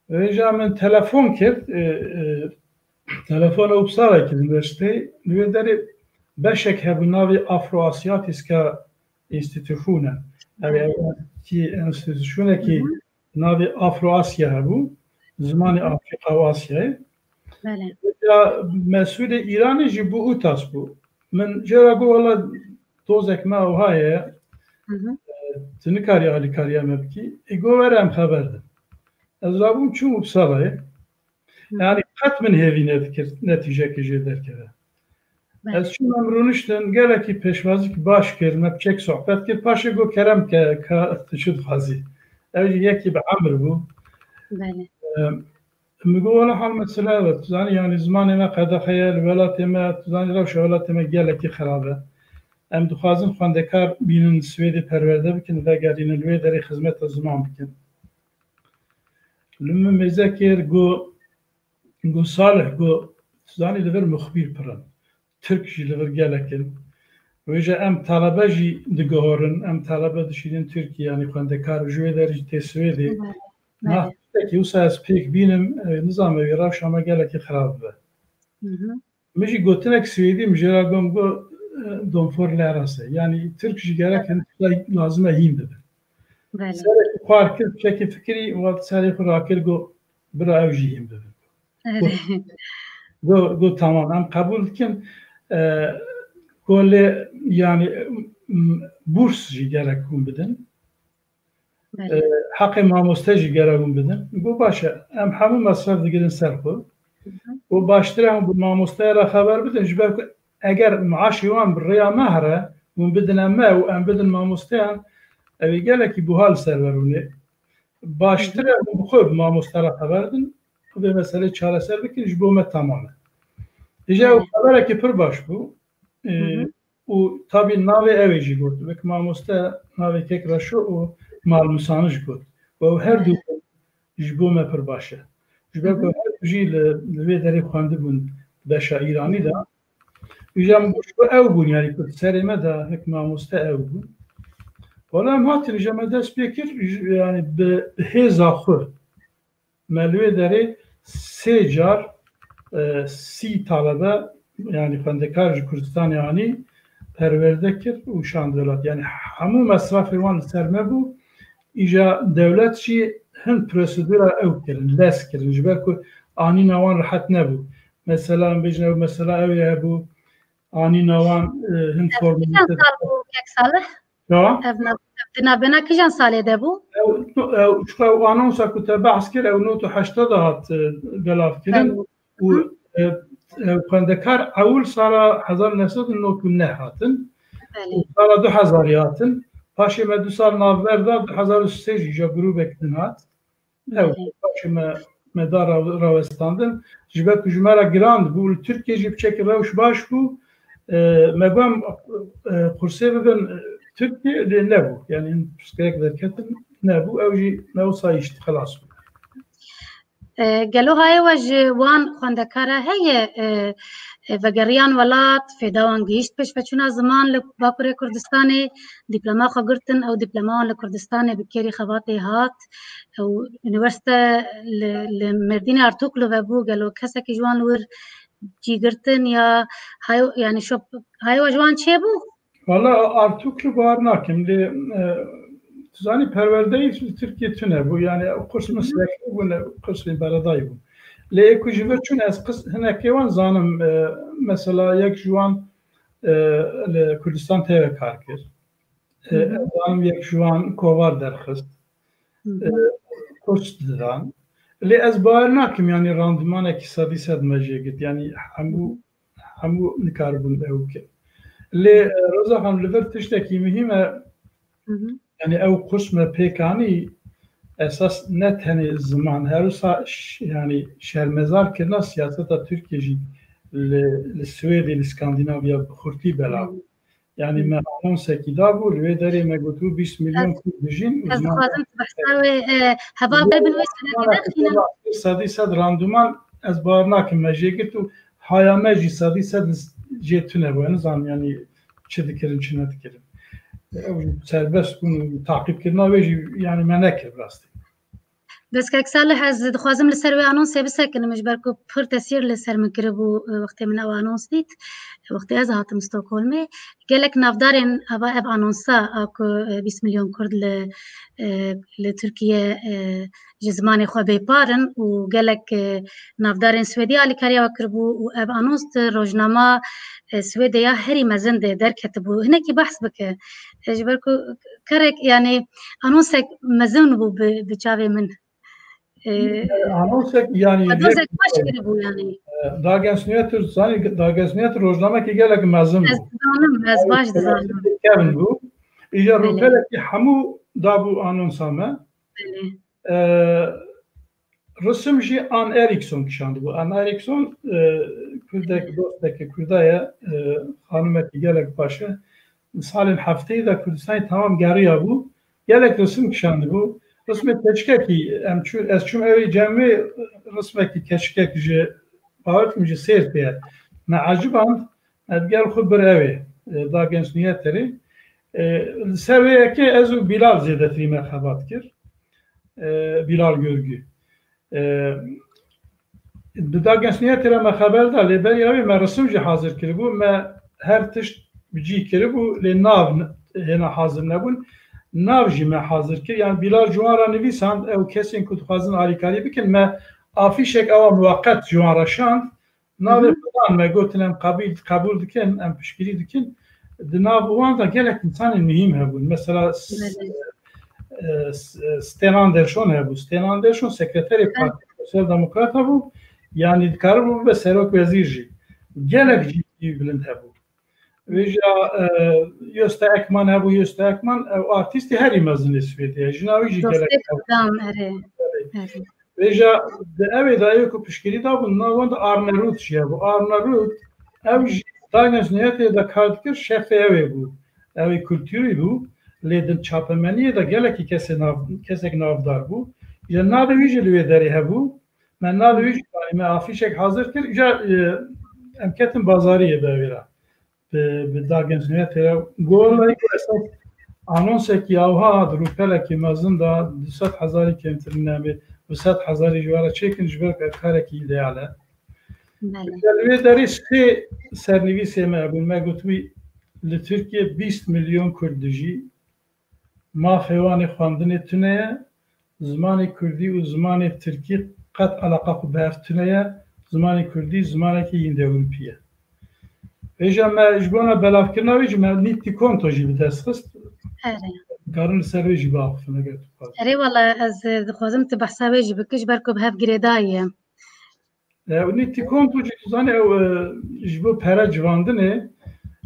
Vêca min telefon kir, e, e, telefona Uppsala kir, unîversîteyê. Li wê derê beşek hebû navê Afroasiatîska Institutionen. Ev, ev ki enstitûşonekî Hı hı. navê Afro-Asya hebû, zimanê Hı. Afrîka û Asyayê. Belê. Ya mesûlê Îranê jî bû û tas bû. Min jê re got, "Wela dozek me wiha ye, Hı hı. e, tu nikarî alîkariya me bikî." Ê got, "Were em xeber din." Ez rabûm çûm Uppsalayê. Hı. Yani qet min hêvî nedikir netîcekê jê derkeve. Belê. Ez çûm, em rûniştin, gelekî pêşwazîk baş kir, me piçek sohbet kir, paşê got, "Kerem ke, ka tu çi dixwazî?" Ew jî yekî bi emir bû. Belê. Em, min got, "Wela hal mesela ev e, tu zanî, yani zimanê me qedexe ye, li welatê me, tu zanî rewşa welatê me gelekî xirab e. Em dixwazin xwendekar bînin, Swêdê perwerde bikin, vegerînin, li wê derê xizmeta ziman bikin." Li min mêze kir, got, got, "Salih," got, "tu zanî li vir muxbîr pir in. Tirk jî li vir gelek in. Wêje em talebe jî digihorin, em talebe dişînin Tirkiye, yanî xwendekar ji wê derê jî tê Swêdê. Belê. Nah, Belê. tiştekî wisa ez pêk bînim, e, nizam ew ê rewşa me gelekî xirab bibe." Hı hı. Min jî gotinek Swêdî min jê re got, got, e, "De får lära sig." Yani Tirk jî gerek hin tiştek lazim e hîn bibin. Belê. Serê xwe xwar kir, çekî fikirî, got, serê xwe rakir, got, "Bira ew jî hîn bibin." Erê. Got, got, "Tamam, em qebûl dikin." E, got, "Lê yani, m, bûrs jî gerek hûn bidin." Belê. E, heqê mamoste jî gerek hûn bidin. Got, "Baş e, em hemû mesref digirin ser xwe." Hı hı. Got, "Baştir e hûn bi mamosteya re xeber bidin, ji ber ku eger maaşê wan bi rêya me here, hûn bidine me û em bidin mamosteyan, ew ê gelekî buha li ser we rûnê. Baştir e hûn bi xwe bi mamoste re xeber bidin, vê meselê çareser bikin, ji bo me tamam e." Îja ew Belê. xeberekî pir baş bû. E, Hı hı. û tabî navê ew ê jî got. Wek mamoste navê kek Reşo û Malmûsaniş got. Û ew her du Belê. ji bo me pir baş e. Ji ber Hı hı. ku her du jî li, li vê derê xwendibûn beşa Îranî de. Îja min got, ji bo ew bûn, yani ku serê me de wek mamoste ew bûn. Wala em hatin, îja me dest pê kir, ji, yani bi, bi hêza xwe. Me li wê derê sê car, e, sî talebe, yani xwendekar ji Kurdistanê anî, perwerde kir û şand welat. Yani hemû mesrafê wan li ser me bû. Îja dewlet jî hin prosedura ew kirin, lez kirin. Ji ber ku anîna wan rehet nebû. Mesela, em bêjin ew mesela ew ê hebû, anîna wan, e, hin Ev formalîte kîjan sal bû, kek Salih? Ya? Ev nav-, ev di navbena kîjan salê de bû? Ew, ew, çiqa ew anonsa ku te behs kir, ew nod û heşta de hat, e, belav kirin. Belê. Û, Hı. e, ew xwendekar ewil sala hezar û neh sed û nod û neh hatin. Belê. Û sala du hezarî hatin. Paşê me du sal navber da, du hezar û sê jî ja grûbek din hat. Ew, Belê. paşê me, me da ra-, rawestandin. Ji ber ku ji me re giran dibû, li Tirkiye jî piçekî rewş baş bû. E, me got em, e, qursê bibin, e, Tirkiye, lê nebû. Yani pirsgirêk derketin, nebû. Ew jî me wisa hişt, xelas bû. E, gelo hayê we ji wan xwendekara heye, e, e, vegeriyan welat, fêda wan gihîşt pêşveçûna ziman li Bakurê Kurdistanê, dîploma xwe girtin, ew dîploma wan li Kurdistanê bi kêrî xebatê hat, ew unîversîte li, li Mêrdînê Artuklu ve bû, gelo kesekî ji wan li wir cî girtin ya hay-, yani şop-, hayê we ji wan çêbû? Valla Artuklu bawer nakim, lê, e, tu zanî perwerdeyî li Tirkiye tune bû, yani ew qurs Hı hı. meslekî bûne, qursê beredayî bû. Lê ê ku ji vir çûn ez qis-, hinekê wan zanim, e, mesela yek ji wan, e, li Kurdistan tê ve kar kir. E, Hı hı. ez zanim yek ji wan kovar derxist. Hı hı. E, kurs didan. Lê ez bawer nakim, yani randimanekî sedî sed me jê girt. Yani hemû, hemû nikaribûn ew bikin. Lê, e, Roza Xanim, li vir tiştekî muhîm e. Hı hı. Yani ew kurs me pêk anî, esas ne tenê ziman, her wisa ş-, yani şermezar kirina siyaseta Tirkiye jî li, li Swêdê, li Skandinavya bi xurtî belav. Hı. Yani me anonsekî dabû, li wê derê me gotibû bîst milyon Kurd dijîn û Ez ziman dixwazim tu behsa wê, e, heval qey bin wê sene bidexînim. Sedî sed randuman ez bawer nakim me jê girt û haya me jî sedî sed jê tune bû. Nizanim yani çi dikirin, çi nedikirin. Ew serbest bûn û taqîbkirina wê jî yani me nekir bi rastî. Bes kek Salih, ez dixwazim li ser wê anonsê bisekinim, ji ber ku pir tesîr li ser min kiribû, e, wextê min ew anons dît, wextê ez hatim Stockholmê. Gelek navdarên ava ev anonsa a ku, e, bîst milyon Kurd li, e, li Tirkiye, e, ji zimanê xwe bêpar in û gelek, e, navdarên Swêdî alîkariya we kiribû û ev anons di rojnama, e, Swêdê ya herî mezin de derketibû. Hinekî behs bike. E, ji ber ku kerek, yanî anonsek mezin bû bi, bi çavê min. E, Anonsek, yanî, Anonsek baş kiribû, yanî. E, Dagens Nyheter, zanî, Dagens Nyheter rojnamekî gelek mezin bû. Ez dizanim, ez baş dizanim. Kevin bû. Îja Belê. Rûpelekî hemû dabû anonsa me. Belê. E, Risim jî Ann Eriksson kişandibû. Ann Eriksson, e, Kurdek, Belê. Dostekî Kurda ye, e, xanimekî gelek baş e. Salên hefteyî de Kurdistanê temam geriya bû. Gelek risim kişandibû. Rismê keçikekî, em çû, ez çûm ew ê cem wê, rismekî keçikek ji, bawer dikim ji Sêrtê ye. Me eciband, me digel xwe bir ew ê, e, Dagens Nyheterê. E, li ser wê yekê ez û Bilal zêdetirî me xebat kir. E, Bilal Görgü. E, Di Dagens Nyheterê me xeber da, lê beriya wê me risim jî hazir kiribû, me her tişt bi cî kiribû, lê nav n-, hêna hazir nebûn. Nav jî me hazir kir, yani Bilal ji wan re nivîsand, ew kesên ku dixwazin alîkarî bikin, me afîşek ewa muweqet ji wan re şand, navê Hı hı. filan me gotin em qebîl, qebûl dikin, em piştgirî dikin. Di nav wan de gelek însanên muhîm hebûn. Mesela s-, Belê. e, s-, e, Sten Andersson hebû. Sten Andersson sekreterê Belê. Partiya Sosyal Demokrata bû. Yanî dikaribû bibe serok wezîr jî. Gelek Belê. Jî bilind hebû. Vêja, e, Gösta Ekman hebû, Gösta Ekman, ew artîstê herî mezin ê Swêdê ye. Jina wî jî Dostê gelek Kurdan, erê. Erê. Erê. Vêja di ew ê de ew ku piştgirî dabûn, nav wan de Arne Ruth jî hebû. Arne Ruth, ew jî Dagens Nyheterê de kar dikir, şefê ew ê bû. Ew ê kulturî bû. Lê di çapemeniyê de gelekî kesê nav-, kesek navdar bû. Ji navê wî jî li wê derê hebû. Me navê wî jî, me afîşek hazir kir. Îca, e, em ketin bazariyê de wê re. Bi, bi Dagens Nyheterê. Gola ku esas anonsekî awha di rûpelekî mezin de du sed hezarî kêmtir nebe, du sed hezarî ji we re çêkin, ji ber ku ev karekî îdeal e. Belê. Li wê derê sê sernivîsê me hebûn. Me gotibû li Tirkiye bîst milyon Kurd dijî. Mafê wan ê xwendinê tune ye. Zimanê kurdî û zimanê tirkî qet eleqa xwe bi hev tune ye. Zimanê kurdî zimanekî Hîndewrûpî ye. Vêja me ji bona belavkirina wê jî me Nîtî Konto jî bi dest xist. Erê. Dikarin li ser wê jî biaxifin eger tu bixwazî. Erê, wala ez, e, dixwazim tu behsa wê jî bikî, ji ber ku bi hev girêdayî ye. E, Nîtî Konto jî tu zanî ew, e, ji bo pere civandinê.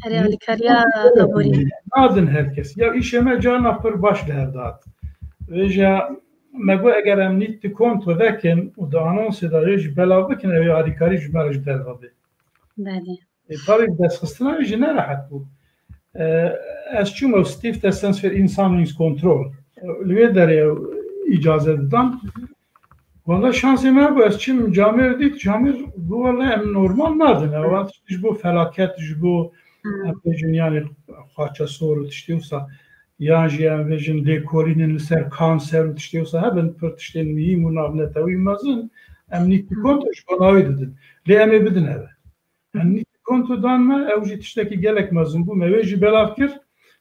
Erê, alîkariya aborî. Nadin her kes. Ya îşê me carna pir baş li hev dihat. Vêja me got eger em Nîtî Konto vekin û di anonsê de wê jî belav bikin, ew ê alîkarî ji me re ji derve bê. Belê. E, tabii destxistina wî jî nerehet bû. E, ez çûm ew Stiftelsens för Insamlingskontroll. E, li wê derê ew îcaze didan. Wala şansê me bû, ez çûm camêr dît, camêr bû, wala em normal nadin. Ew ji bo felaket, ji bo Hmm. em bêjin, yani xaçesor û tiştê wisa, yan jî em bêjin lêkolînên li ser kanser û tiştê wisa hebin, pir tiştên muhîm û navnetewî mezin, em Nîtî Konto ji bo navê didin. Lê em ê bidin eve. Em Nîtî Konto dan me, ew jî tiştekî gelek mezin bû, me wê jî belav kir.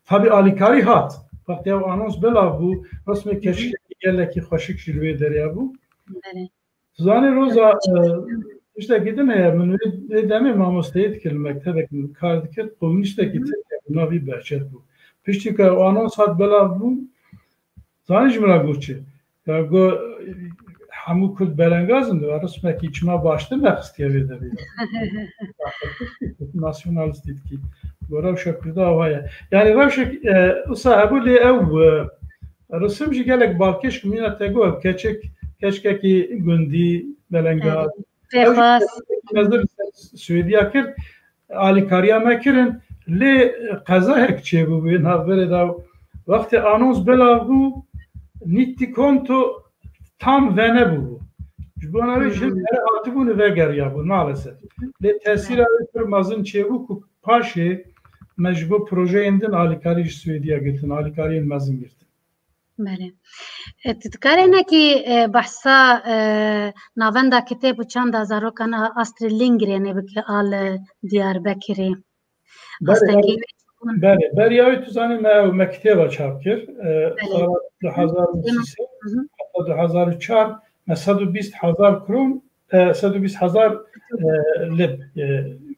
Tabi alîkarî hat. Wextê ew anons belav bû, resmê Hı hı. keçikekî gelekî xweşik jî li wê derê bû. Belê. Zanî Roza, e, tiştekî din heye, min wê, wê demê mamosteyî dikir li mektebek, min kar dikir, komûnîstekî Hı hı. Tirk e, navî Behçet bû. Piştî ku ew anons hat belav bû, zanî ji min re got çi? Ya got, hemû Kurd belengaz in, dibe rismekî çima baştir nexistiye vê derê. Nasyonalistî dikî. Got, rewşa Kurda ava ye. Yani rewşek, e, wisa hebû lê ew, e, risim jî gelek balkêş, mîna te got, keçik, keçikekî gundî, belengaz. Evet. Ew jî Pêxwas. Mezin Swêdiya kir. Alîkariya me kirin, lê qezayek çêbûbû navberê de. Wextê anons belav bû, Nîtî Konto tam venebûbû. Ji bona wê jin Hmm. pere hatibûn û vegeriyabûn, maalesef. Lê tesîra wê pir mezin çêbû ku paşê me ji bo projeyên din alîkarî ji Swêdiya girtin, alîkariyên mezin girtin. Belê. E, tu dikarî hinekî, e, behsa, e, navenda kitêb û çanda zarokan a Astrid Lindgrenê bike a li Diyarbekirê? Belê, Astengî belê. Belê, beriya wê tu zanî me ew me kitêba çap kir. E, Belê. Sala du hezar û sî Hı hı. heta du hezar û çar me sed û bîst hezar kron, e, sed û bîst hezar, e, lib, e,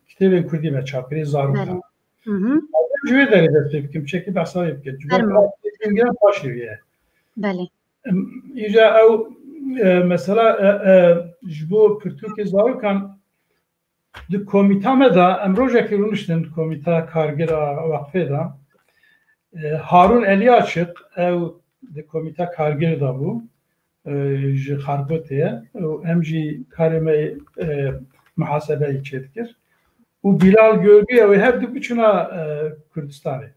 kitêbên kurdî me çap kirî zarokan. Belê. Hı hı. Ji wê derê dest pê bikim, çekî behsa wê bikim. Ji ber Fermo. Lindgren paşê wî ye. Belê. Em, îca ew, e, mesela, e, e, ji bo pirtûkê zarokan di komîta me de, em rojekê rûniştin komîta kargir a waqfê de. E, Harun Elîaçiq, ew di komîta kargir de bû, e, ji Xargotê ye. Û em jî karê me, e, muhasebeyê çêdikir. Û Bilal Görgü, ew ê her du biçûna, e, Kurdistanê.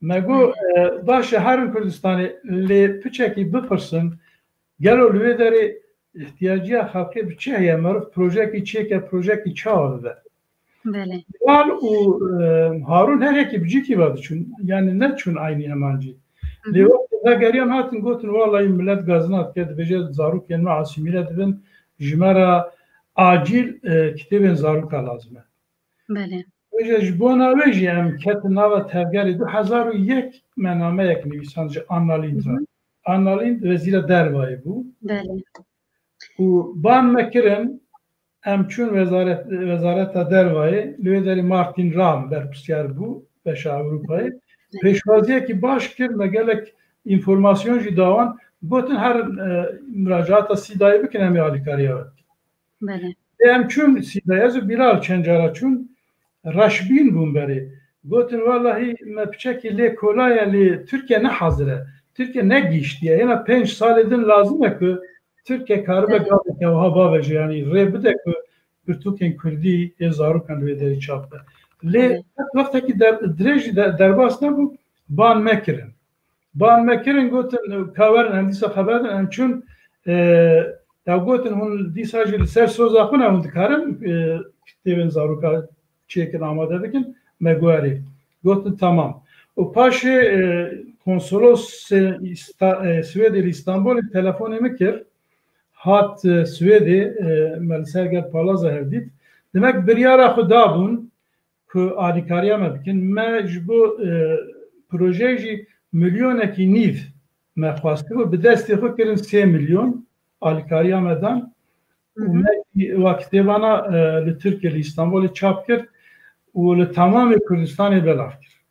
Me got, e, baş e, herin Kurdistanê, lê piçekî bipirsin, gelo li wê derê ihtiyaciya xelkê bi çi heye, meriv projekî çêke, projekî çawa bibe? Belê. Bilal û, e, Harun her yekî bi cîkî ve diçûn, yani neçûn aynî hemancî. Hı hı. Lê wextê vegeriyan hatin gotin, wallahî millet gazina dike, dibêje zarokên me asîmîle dibin, ji me re acîl, e, kitêbên zaroka lazim e. Belê. Vêje ji bona wê jî em ketin nava tevgerê du hezar û yek me nameyek nivîsand ji Anna Lindh re. Hı hı. Anna Lindh wezîra dervayê bû. Belê. Û ban me kirin, em çûn wezaret, wezareta dervayê, li wê derê Martin Rahm berpirsiyar bû, beşa Ewropayê. Belê. Pêşwaziyekî baş kir, me gelek înformasyon jî da wan, gotin her, e, muracaata Sîdayê bikin, em ê alîkariya we bikin. Belê. Lê em çûn Sîdayê, ez û Bilal çend cara çûn, reşbîn bûn berê. Gotin, wellahî me piçekî lê kola ye, lê Tirkiye ne hazir e. Tirkiye ne gihiştiye. Hêna pênc salê din lazim e ku Tirkiye karibe Evet. gaveke wiha baveje, yanî rê bide ku pirtûkên kurdî ê zarokan li wê derê çap be. Lê Evet. qet wextekî der-, dirêj jî de-, derbas nebû, ban me kirin. Ban me kirin, gotin, ka werin, em dîsa xeber din, em çûn, e, ew gotin, hûn dîsa jî li ser soza xwe ne, hûn dikarin, e, kitêbên zaroka çêkin, amade bikin, me got erê. Gotin, tamam. Û paşê, e, konsolos, e, Îsta-, e, Swêdê li Îstanbulê telefonê min kir, hat, e, Swêdê, e, me li ser gel Palaza hev dît. Demek biryara xwe dabûn, ku alîkariya me bikin. Me ji bo, e, projeyê jî milyonekî nîv me xwestibû. Bi destê xwe kirin sê milyon alîkariya me dan. Û Hı hı. me jî wa kitêbana, e, li Tirkiye, li Îstanbulê çap kir û li temamê Kurdistanê belav kir.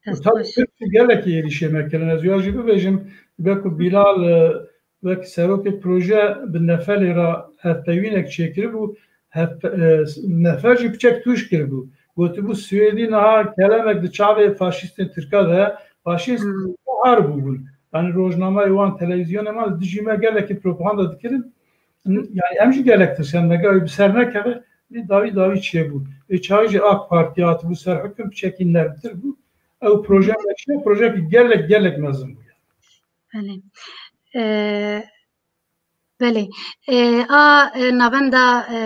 Û Dest tabii baş. Tirkî gelekî êrîşê me kirin. Ez ya jî bibêjim, wek ku Bilal, e, wek serokê proje bi nefelê re hevpeyvînek çêkiribû, hevpe-, e, nefer jî piçek tûj kiribû. Gotibû, Swêdî niha kelemek di çavê faşîstên Tirka de, faşîst Hmm. har bûbûn. Yani rojnameya wan, televîzyonê wan li dijî me gelekî propaganda dikirin. Yani em jî gelek tirsen, me gavê bi ser nekeve, lê dawî dawî çêbû. Ê çaxê jî AK Partî hatibû ser hukm, piçekî nermtir bû. Ew proje me çi ye? Projeyekî gelek, gelek mezin bû. Belê. E, belê. E, a, e, navenda, e,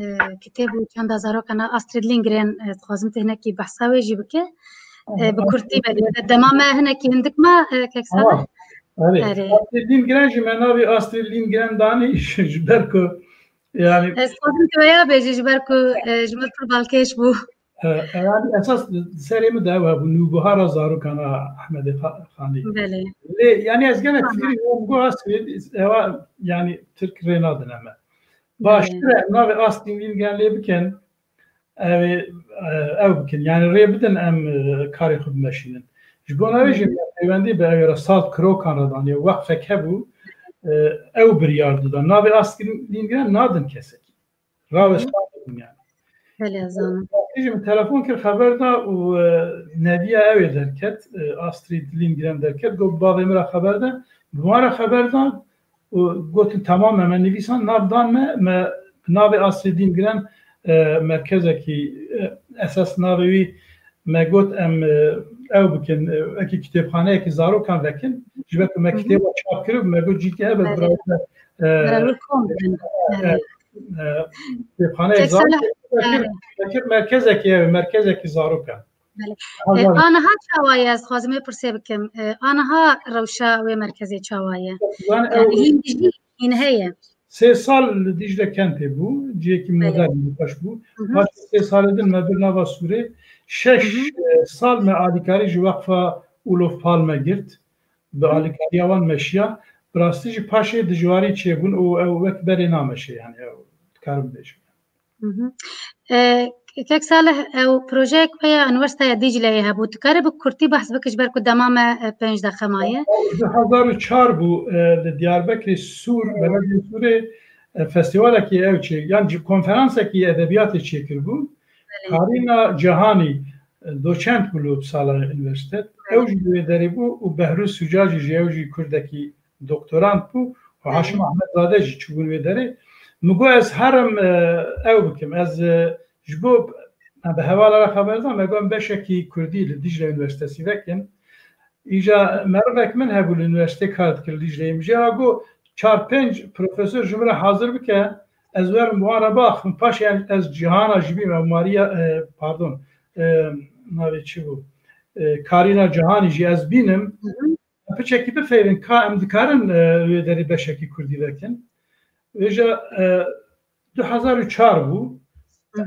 e, kitêb û çanda zarokan a Astrid Lindgren, e, dixwazim tu hinekî behsa wê jî bike. E, bi kurtî be. Dema me hinekî hindik ma, e, kek Sala? Tamam. Erê. Erê. Astrid Lindgren jî me navê Astrid Lindgren danî ji ber ku, yani Ez dixwazim tu veya bêjî ji ber ku, e, ji me pir balkêş bû. E, e, yani esas serê min de ew hebû, nûbihara zarokan a Ehmedê Xa-, Xanî. Belê. Lê, yani ez gelek Tamam. fîrî wan got Astrid, ewa, yani Tirk rê nadine me. Belê. Baştir e, navê Astrid Lindgren lê bikin, ew ê, e, ew bikin. Yani rê bidin em, e, karê xwe bimeşînin. Ji bona wê jî Hı hı. me peywendî bi ew re salt kirokan re daniye. Weqfek hebû, e, ew biryar dida. Navê Astrid Lindgren nadin kesekî. Rawestandibûn yani. Belê, ez zanim. Wextî jî min telefon kir, xeber da û, e, neviya ew ê derket, e, Astrid Lindgren derket. Got, bavê min re xeber de. Bi wan re xeber da û gotin, tamam, me, me nivîsan, nav dan me, me navê Astrid Lindgren, e, merkezekî, e, esas navê wî me got, em, e, ew bikin, e, wekî kitêbxaneyekî zarokan vekin. Ji ber ku me Hı hı. kitêba çap kiribû, me got, cîkî hebe Evet. bira, e, Bira wî kom bikin. e, Evet. e, kitêbxaneyek Tek zarokan sene- vekir, Evet. vekir merkezekî, ev, merkezekî zarokan. Belê. E, aniha çawa ye? Ez dixwazim wê pirsê bikim. E, aniha rewşa wê merkezê çawa ye? Yani hîn dijî, hîn heye. Sê sal li Dicle Kentê bû, cihekî modern bû, xweş bû. Paşê sê salê din me bir nava Sûrê. Şeş, e, sal me alîkarî ji Weqfa Olof Palme girt. Bi alîkariya wan meşiya. Bi rastî jî paşê dijwarî çêbûn û ew wek berê nameşe, yani ew dikarim bêjim. E, Kek Salih, ew projeyek we ya Unîversîteya Dîcleyê hebû. Tu karî bi kurtî behs bikî ji ber ku dema me, e, pênc deqe maye. Du hezar û çar bû, e, li Diyarbekirê Sûr, belediye Sûrê, e, festîvalekî ew çê, yan jî konferansekî edebiyatê çêkiribû. Belê. Karîna Cihanî, e, doçent bû li Uppsala Universitet. Belê. Ew jî li wê derê bû û Behrûz Suca jî, jî ew jî kurdekî doktorant bû û Haşim Ahmetzade jî çûbûn wê derê. Min got ez herim, e, ew bikim. Ez, e, ji bo, me bi hevala re xeber da, me got beşekî kurdî li Dicle Üniversitesi vekin. Îca merivek min hebû li üniversitê kar dikir li Dicleyê. Min jê re got çar pênc profesor ji min re hazir bike, ez werim wan re biaxivim. Paşê ez Cihana jî bînim, Maria, e, pardon, e, navê çi bû? E, Karîna Cihanî jî ez bînim. Piçekî bifeyrin ka em dikarin, e, wê derê beşekî kurdî vekin. Vêja, e, du hezar û çar bû. E,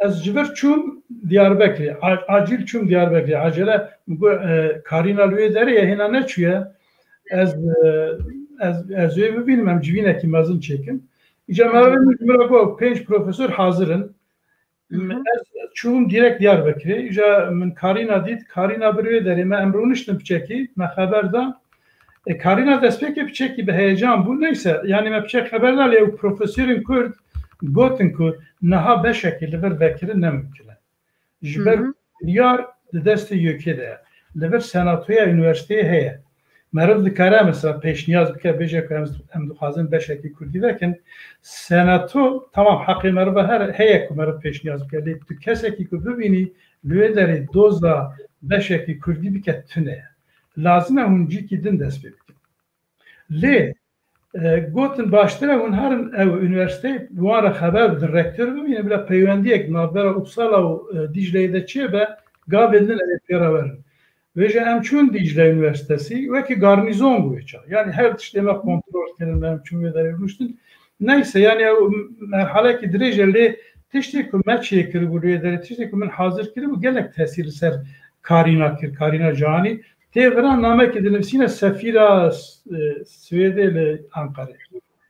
ez ji vir çûm Diyarbekirê. A-, acîl çûm Diyarbekirê. Acele min got, e, Karîna li wê derê ye, hêna neçûye. Ez, e, ez, ez wê bibînim, em civînekî mezin çêkin. Îca merivê min ji min re got, pênc profesor hazir in. Ez çûbûm direkt Diyarbekirê. Îja min Karîna dît. Karîna bir wê derê me em rûniştin piçekî, me xeber da. E, Karîna destpêkê piçekî bi heyecan bû. Neyse, yani me piçek xeber da, lê ew profesorên Kurd gotin ku niha beşekî li vir vekirin ne mimkun e. Ji ber biryar di destê YÖKê de ye. Li vir senatoya üniversiteyê heye. Meriv dikare mesela pêşniyaz bike, bêje ku em, em dixwazin beşekî kurdî vekin. Senato, tamam, heqê meriva her heye ku meriv pêşniyaz bike, lê tu kesekî ku bibînî li wê derê doza beşekî kurdî bike tune ye. Lazim e hûn cîkî din dest pê bikin. Lê, e, gotin baştir e hûn herin ew üniversiteyê bi wan re xeber bidin, rektor bimîne, bila peywendiyek navbera Uppsala û, e, Dicleyê de çêbe, gavên din ew ê pê re werin. Vêje em çûn Dicle Üniversitesi, wekî garnîzon bû wê çax. Yani her tiştê me kontrol kirin, em çûn wê derê rûniştin. Neyse, yani ew merhalekî dirêj e, lê tiştê ku me çêkiribû li wê derê, tiştê ku min hazir kiribû, gelek tesîr li ser Karîna kir, Karîna Cihanî. Tê vira namekê dinivîsîne sefîra, e, Swêdê li Anqerê.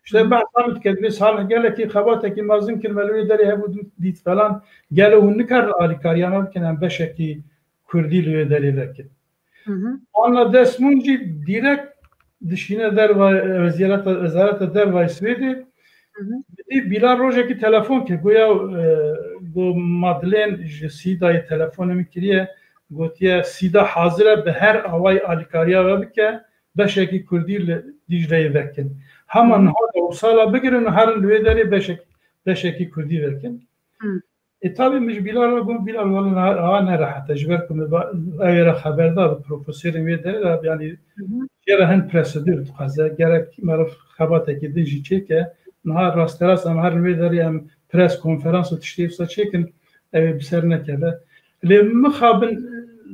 İşte behsa min dike, divê Salih gelekî xebatekî mezin kir, me li wê derê hebû dît falan. Gelo hûn nikarin alîkariya me bikin, em beşekî kurdî li wê derê vekin. Anna Desmond jî direkt dişîne derva, wezareta, wezareta dervayê Swêdê. Dî Bilal rojekî telefon kir, goya, e, got Madlen ji Sîdayê telefonê min kiriye, gotiye Sîda hazir e bi her awayî alîkariya we bike, beşekî kurdî li Dîcleyê vekin. Hema niha de Uppsala bigirin û herin li wê derê beşek-, beşekî kurdî vekin. Ê, tabî min ji Bilal re got, Bilal, wele niha, niha nerehet e, ji ber ku min ba-, ew ê re xeber da bi profesorên wê derê re, yanî jê re hin prosedûr dixwaze, gerek meriv xebatekî din jî çêke. Niha rasterast em herin wê derê em pres konferans û tiştê wisa çêkin, ew ê bi ser nekeve. Lê mixabin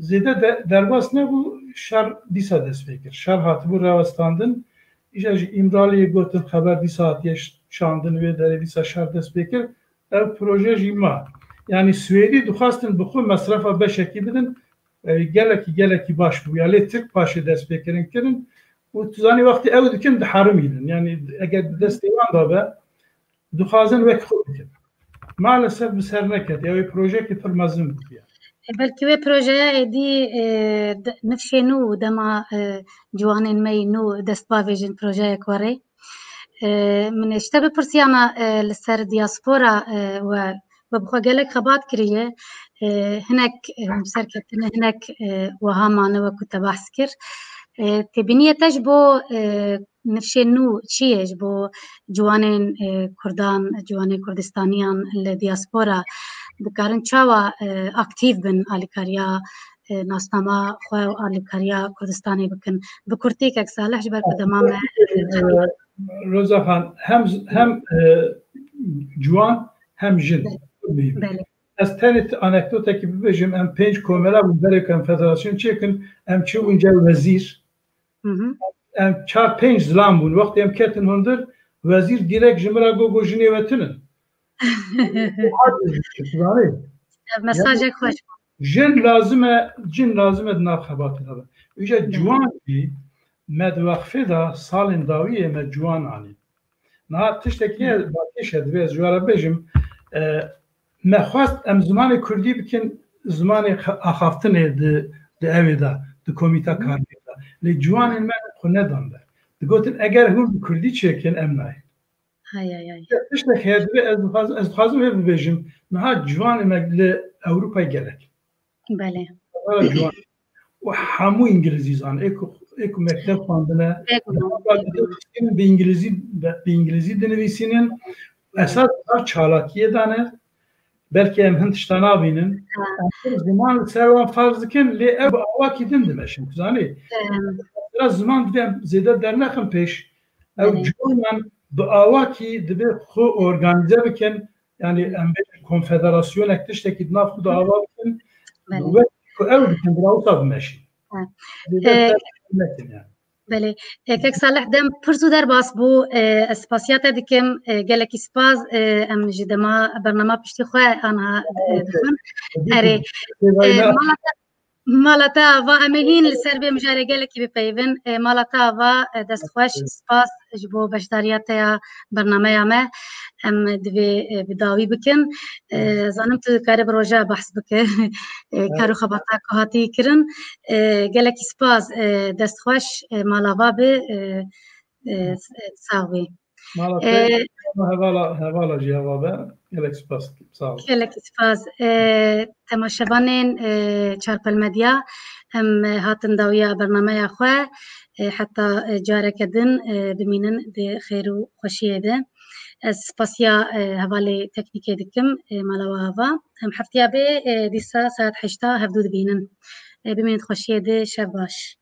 zêde de, derbas nebû, şer dîsa dest pê kir. Şer hatibû rewestandin, îja ji Îmraliyê gotin xeber dîsa hatiye ş-, şandin wê derê, dîsa şer dest pê kir. Ev proje jî ma. Yanî Swêdî dixwestin bi xwe mesrefa beşekî bidin, e, gelekî, gelekî baş bû. Ya lê Tirk paşê destpêkirin kirin û tu zanî wextê ew dikin diherimînin. Yanî eger di destê wan de be, dixwazin wek xwe bikin. Maalesef bi ser neket. Ew ê projekê pir mezin bû ya. E, belkî wê projeya êdî, e, de-, nifşê nû û dema, e, ciwanên me yî nû dest bavêjin projeyek werê. E, min ê ji te bipirsiya me, e, li ser diaspora, e, we, we bi xwe gelek xebat kiriye. E, hinek, e, hûn serketine, hinek, e, wiha mane wekû te behs kir. E, têbîniyê te ji bo, e, nifşên nû çi ye ji bo ciwanên, e, Kurdan, ciwanên Kurdistaniyan li diaspora dikarin çawa, e, aktîv bin alîkariya, e, nasnama xwe û alîkariya Kurdistanê bikin? Bi kurtî kek Salih ji ber ku dema me, e, Roza Xan, hem, hem, e, ciwan hem jin. Belê. Belê. Ez tenê ti anekdotekî bibêjim, em pênc komela bûn berê ku em federasyon çêkin, em çi bûn gel wezîr. Hı hı. Em çar pênc zilam bûn. Wextê em ketin hundir, wezîr direkt ji min re got, got, jinê we tinin. Mesajek xweş. Jin lazim e, cin lazim e di nav xebatê de be. Îja ciwan jî me di wexfê de salên dawiyê me ciwan anîn. Niha tiştekî ye, balkêş e, divê ez ji we re bêjim, e, me xwest em zimanê kurdî bikin, zimanê xe-, axaftinê di, di ewê de, di komîta karmê de. Lê ciwanên me xwe nedan ber. Digotin, eger hûn bi kurdî çêkin, em nayên. Hay, hay, hay. Tiştek heye divê ez dixwazim, ez dixwazim vê bibêjim. Niha ciwanê me li Ewropayê gelek. Belê. Ara ciwan. Û hemû îngilîzî zanin. Ê ku, ê ku mekteb xwendine, bi îngilîzî, bi îngilîzî dinivîsînin. Esas ev çalakiyê dane. Belkî em hin tişta nabînin. Em pir ziman li ser wan ferz dikin, lê ew bi awakî din dimeşin. Tu zanî? Mesela ziman divê em zêde dernexin pêş. Ew ciwanan bi awakî divê xwe organîze bikin. Yani em bêjin konfederasyonek tiştekî di nav xwe de ava bikin. Belê. Wek ku ew dikin, bila wisa bimeşin. Zêde ser nekin yani. Belê. E, kek Salih, dem pir zû derbas bû. E, ez spasiya te dikim. E, gelekî spas. E, em ji dema bernama piştî xwe anha, e, dixwin. Erê. E, mala te, mala te ava. Em ê hîn li ser vê mijarê gelekî bipeyivin. E, mala te ava. E, dest xweş. Spas ji bo beşdariya te ya bernameya me. Em divê, e, bi dawî bikin. E, zanim tu dikarî bi roja behs bike. E, kar û xebata ku hatî kirin. E, gelekî spas, e, dest xweş, e, mala va be, e, e, s-, e, sax bî. Mala te, hevala, hevala jî heva be. Gelek spas. Sağ ol. Gelekî spas. E, temaşevanên, e, Çarpel Medya, em, e, hatin dawiya bernameya xwe. E, heta, e, careke din, e, bimînin di xêr û xweşiyê de. Ez spasiya, e, hevalê teknîkê dikim, e, mala we ava. Em heftiya bê, e, dîsa saet heşta hevdû dibînin. E, bimînin di xweşiyê de, şev baş.